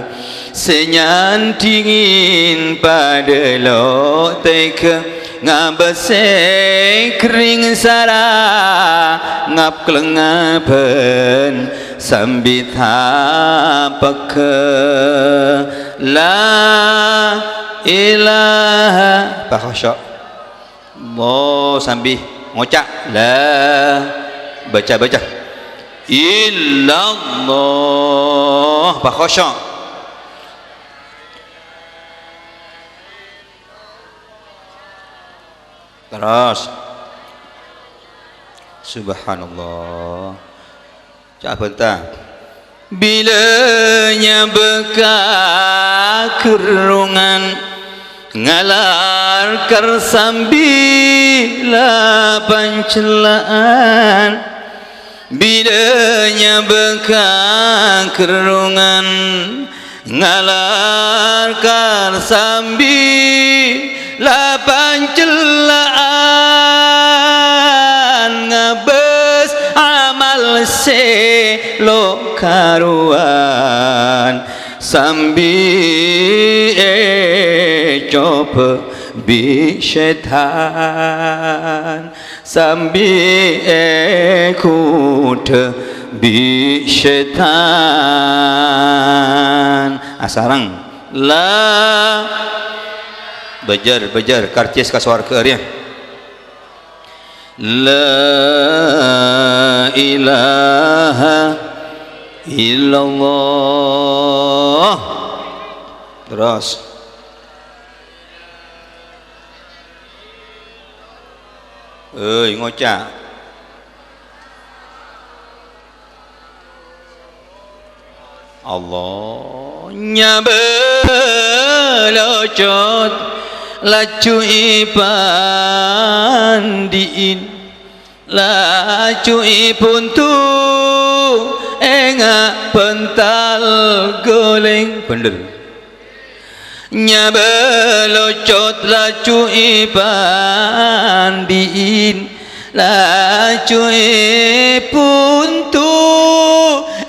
Sè nyandingin padâ lo' tèghâ, ngabâs sè ghering sara ngap-kelengngabân sambi tapegghâ. La ilaha, pakhoso'. Allah sambi ngoca', la, baca, baca. Illallah, pakhoso'. Terros. Subhanallah. Ca' bhânta. Bilâ nyabâ ka ghârrungan, ngalar kar sambi la pancella'an. Bilâ nyabâ ka ghârrungan, ngalar kar sambi la pancella'an, ngabâs amal sè lo' karowan, sambi ècobâ bi' sètan, sambi èghuda bi' sètan. Asareng. La, bâjâr, bâjâr, karcis ka sowarghâ arèya. La ilaha illallah. Terros. Oi, ngoca'. Allah nyabâ locot, laju èpandi'in, laju èbuntu, enga' bhântal golèng. Bhender. Nyabâ locot laju èpandi'in, laju èbuntu,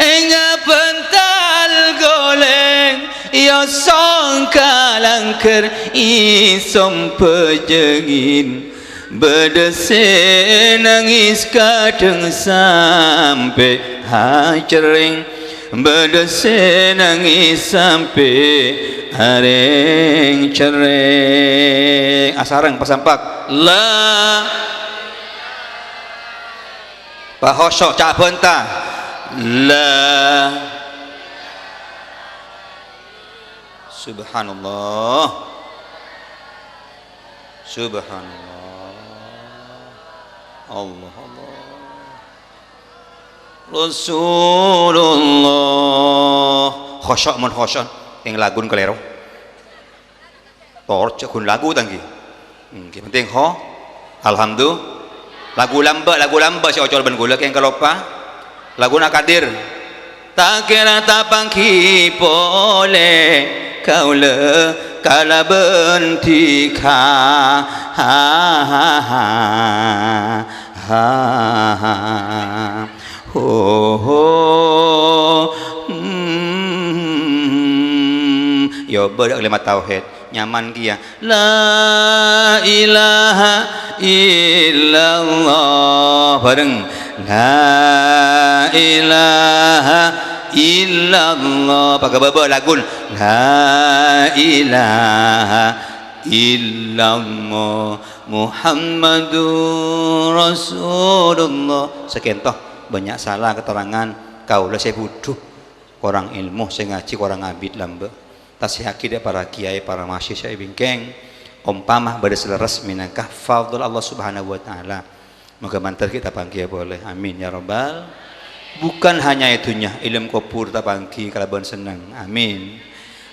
enga' bhântal golèng, èosong ka langghâr, èsombhâjângin. Bâdâ sè nangès kadhâng sampè' acerrèng, bâdâ sè nangès sampè' arèng-cerrèng. Asareng pasampak. La. Pahoso' ca' bhânta. La. Subhanallah. Subhanallah. Allah, Allah. Rasulullah. Khusyu' mon khusyu', èng lagun kalèro. Tor jhâ' ghun lagu ta' ènggi. Ènggi penting, ho. Alhamdulillah. Lagu lambâ', lagu lambâ' sè ocol bân kaulâ kèng kaloppa. Laguna Kadir. Ta' kèra tapangghi polè kaulâ kalabân dhika. Ha, ha, ha. Ha, ha. Ho, ho. Hmm. Yo, bâdâ kalimat tauhid. Nyaman kèya. La ilaha illallah. Bhâreng. La ilaha illallah. Paghâbâ-bâ lagun. La ilaha illallah Muhammadur Rasulullah. Sakènto bânnya' sala keterangan kaulâ sè budhu, korang èlmo, sè ngajhi korang abit lambâ'. Tasèhaghi dâ' para kiyaè, para masyayikh sè èbingkèng, ompama bâdâ sè lerres mènangka fadl Allah Subhanahu wa Ta'ala. Moghâ mandhâr ghi' tapangghiyâ polè. Amin, ya Rabbal. Bukan hanya è dhunnya, è alam kobhur tapangghi kalabân senneng. Amin.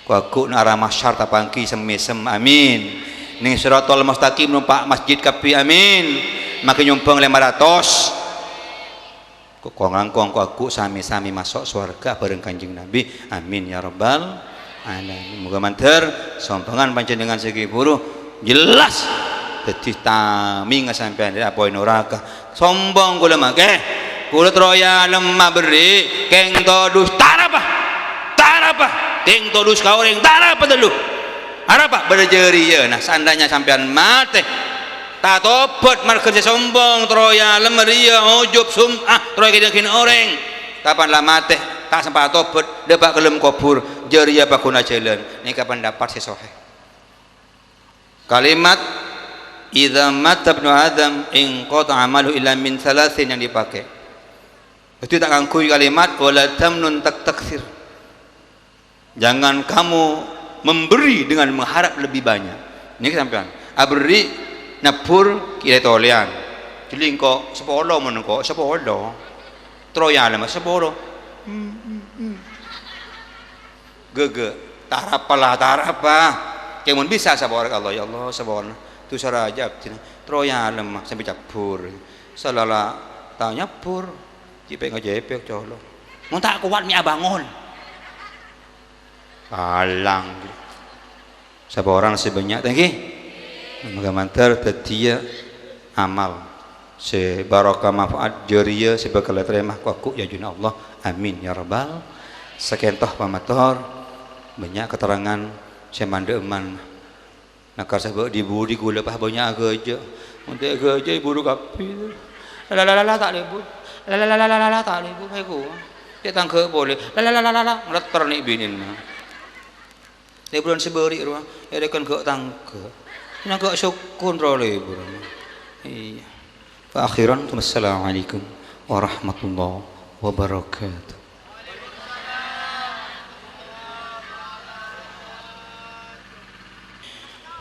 Ghu-lagghu neng alam mahsyar tapangghi sem-mèsem. Amin. Neng Shiratal Mustaqim nompa' masjid kabbhi. Amin. Maghi nyombhâng lèma ratos. Ko-, ko-, langkong ko-, ghu samè-samè maso' sowarga bhâreng Kanjeng Nabi. Amin ya rabbal alamin. Moghâ mandhâr sombhângan panjhennengngan sè ghi' bhuru jelas dhâddhi tamèngnga sampèyan dhâri apoy noraka. Sombong kaulâ makè. Kaulâ terro èalem aberri' kèng todus. Ta' arapa? Ta' arapa? Kèng todus ka orèng. Ta' arapa tello. Arapa? Bâdâ jârèya. Nah, seandainya sampèyan matè, ta' tobhât marghâ sè sombong, terro èalem, rèya, ojub, sum'ah, terro èghina-ghina orèng. Kapan la matè, ta' sempat tobhât, dâpa' ka dâlem kobhur, jârèya paghuna jhâlân. Nèka pendapat sè sohè. Kalimat, "Idza mata ibnu Adam inqata'a amaluhu illa min tsalatsin," yang dipakai. Itu tak ngangghuy kalimat, "Wala tamnun taktsir." Jangan kamu memberi dengan mengharap lebih banyak. Nèka sampèyan. Aberri' nabur kèra tolèyan. Jhâ' engko' sapolo mon engko' sapolo. Terro èalem sapolo. Hmm, hmm, hmm. Ghâghâ. Ta' arapa la, ta' arapa. Kèng mon bisa sapora ka Allah, "Ya Allah, sapora. Dusa rajâ abdhina." Terro èalem sampè' cabbhur. Salala ta' nyabbhur. Cèpèk-ngacèpèk colo'. Mon ta' kowat mè' abângon. Alang. Saporana sè bânnya', ta' ènggi? Moghâ mandhâr dhâddhiyâ amal sè barokah, manfaat, jârèya, sè bhâkal ètarèma ko-, ghu è ajunanna Allah. Amin ya rabbal. Sakènto pamator, bânnya' katerrangan sè man-dhâ'emman. Nakar sabâ' dhi-budhi kaulâ pas bânnya' ghâjâ. Mon ta' ghâjâ èburu kabbhi. La la la la, ta' lèbur. La la la la, ta' lèbur, bhâi ko. Cè' tangghâ polè. La la la la, ngletter nè' binèna. Lèburan sabâri' rowa, èrèkan ghâ' tangghâ. Nangghâ' sokkon ro lèburan. Iyâ. Fa akhiran, wassalamualaikum warahmatullahi wabarakatuh.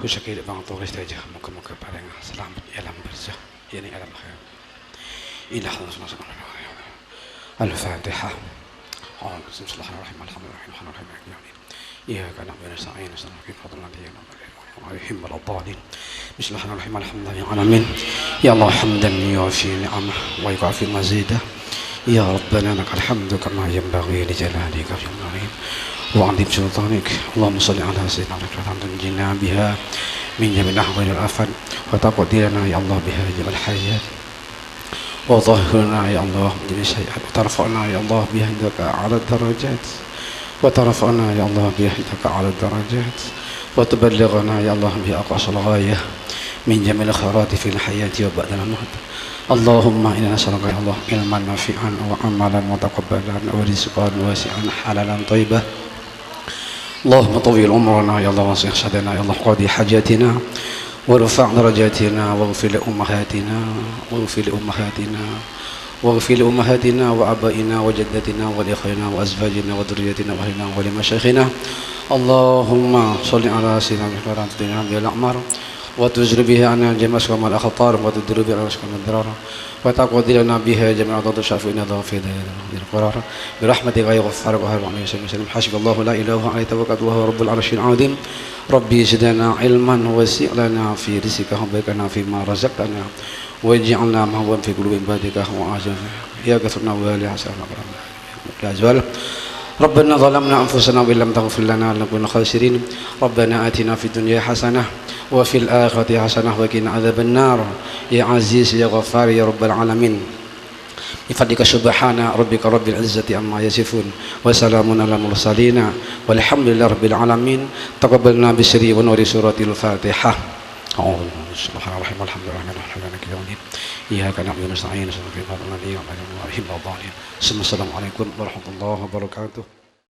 Ghustè sakènga pangatowa sadhâjâ, moghâ-moghâ parèng salamet è alam barzakh, ya'ni alam akhèrat. Ila Al-Fatihah. Bismillahirrahmanirrahim. Alhamdulillahirrahmanirrahim. Maliki yaumiddin. Iyyaka na'budu wa iyyaka nasta'in. Ihdinas siratal mustaqim. Shiratal ladzina an'amta 'alaihim ghairil maghdubi 'alaihim waladdallin. Bismillahirrahmanirrahim. Alhamdulillahirabbil alamin. Ya Allah, hamdan yuwafi ni'amahu wa yukafi mazidah. Ya Rabbana lakal hamdu kama yanbaghi li jalalika wa jalali wajhika wa 'azimi sultanik. Allahumma shalli ala sayyidina Muhammadin wa ala alihi wa sahbihi wa sallim. Tunjina biha min jami'il ahwali wal afat wa taqdi lana ya Allah biha jami'al hajat. وطهرنا يا الله من جميع السيئات، وترفعنا يا الله بها عندك أعلى الدرجات، وترفعنا يا الله بها عندك أعلى الدرجات، وتبلغنا يا الله بها أقصى الغاية من جميع الخيرات في الحياة وبعد الموت. اللهم إنا نسألك يا الله علما نافعا وعملا متقبلا ورزقا واسعا حلالا طيبا. اللهم طول عمرنا يا الله، وأصلح سعادتنا يا الله، واقض حاجاتنا، وارفع درجاتنا، واغفر لأمهاتنا، واغفر لأمهاتنا، واغفر لأمهاتنا وآبائنا وجداتنا ولإخواننا وأزواجنا وذرياتنا وأهلنا ولمشايخنا. اللهم صل على سيدنا محمد وعلى آله وصحبه وسلم. وتزيل بها عنا جميع الأخطار، وتدرب بها على الأشقام والضرر، وتقضي لنا بها جميع الحاجات الشافية في دار القرار. برحمتك يا غفار القهار. اللهم صل وسلم. حسبي الله لا إله إلا هو عليه توكلت وهو رب العرش العظيم. ربي زدنا علما ووسع لنا في رزقك وبارك لنا فيما رزقتنا واجعلنا مهوبا في قلوب عبادك وأعزائك يا كثير النوال يا سلام الأزوال. ربنا ظلمنا أنفسنا وإن لم تغفر لنا لنكونن من الخاسرين. ربنا آتنا في الدنيا حسنة وفي الآخرة حسنة وقنا عذاب النار. يا عزيز يا غفار يا رب العالمين. بفضلك سبحان ربك رب العزة عما يصفون وسلام على المرسلين والحمد لله رب العالمين. تقبلنا بسر ونور سورة الفاتحة. أعوذ بالله من الشيطان الرجيم. الحمد لله رب العالمين. إياك نعبد ونستعين. صراط الذين أنعمت عليهم غير المغضوب عليهم ولا الضالين. ثم السلام عليكم ورحمة الله وبركاته.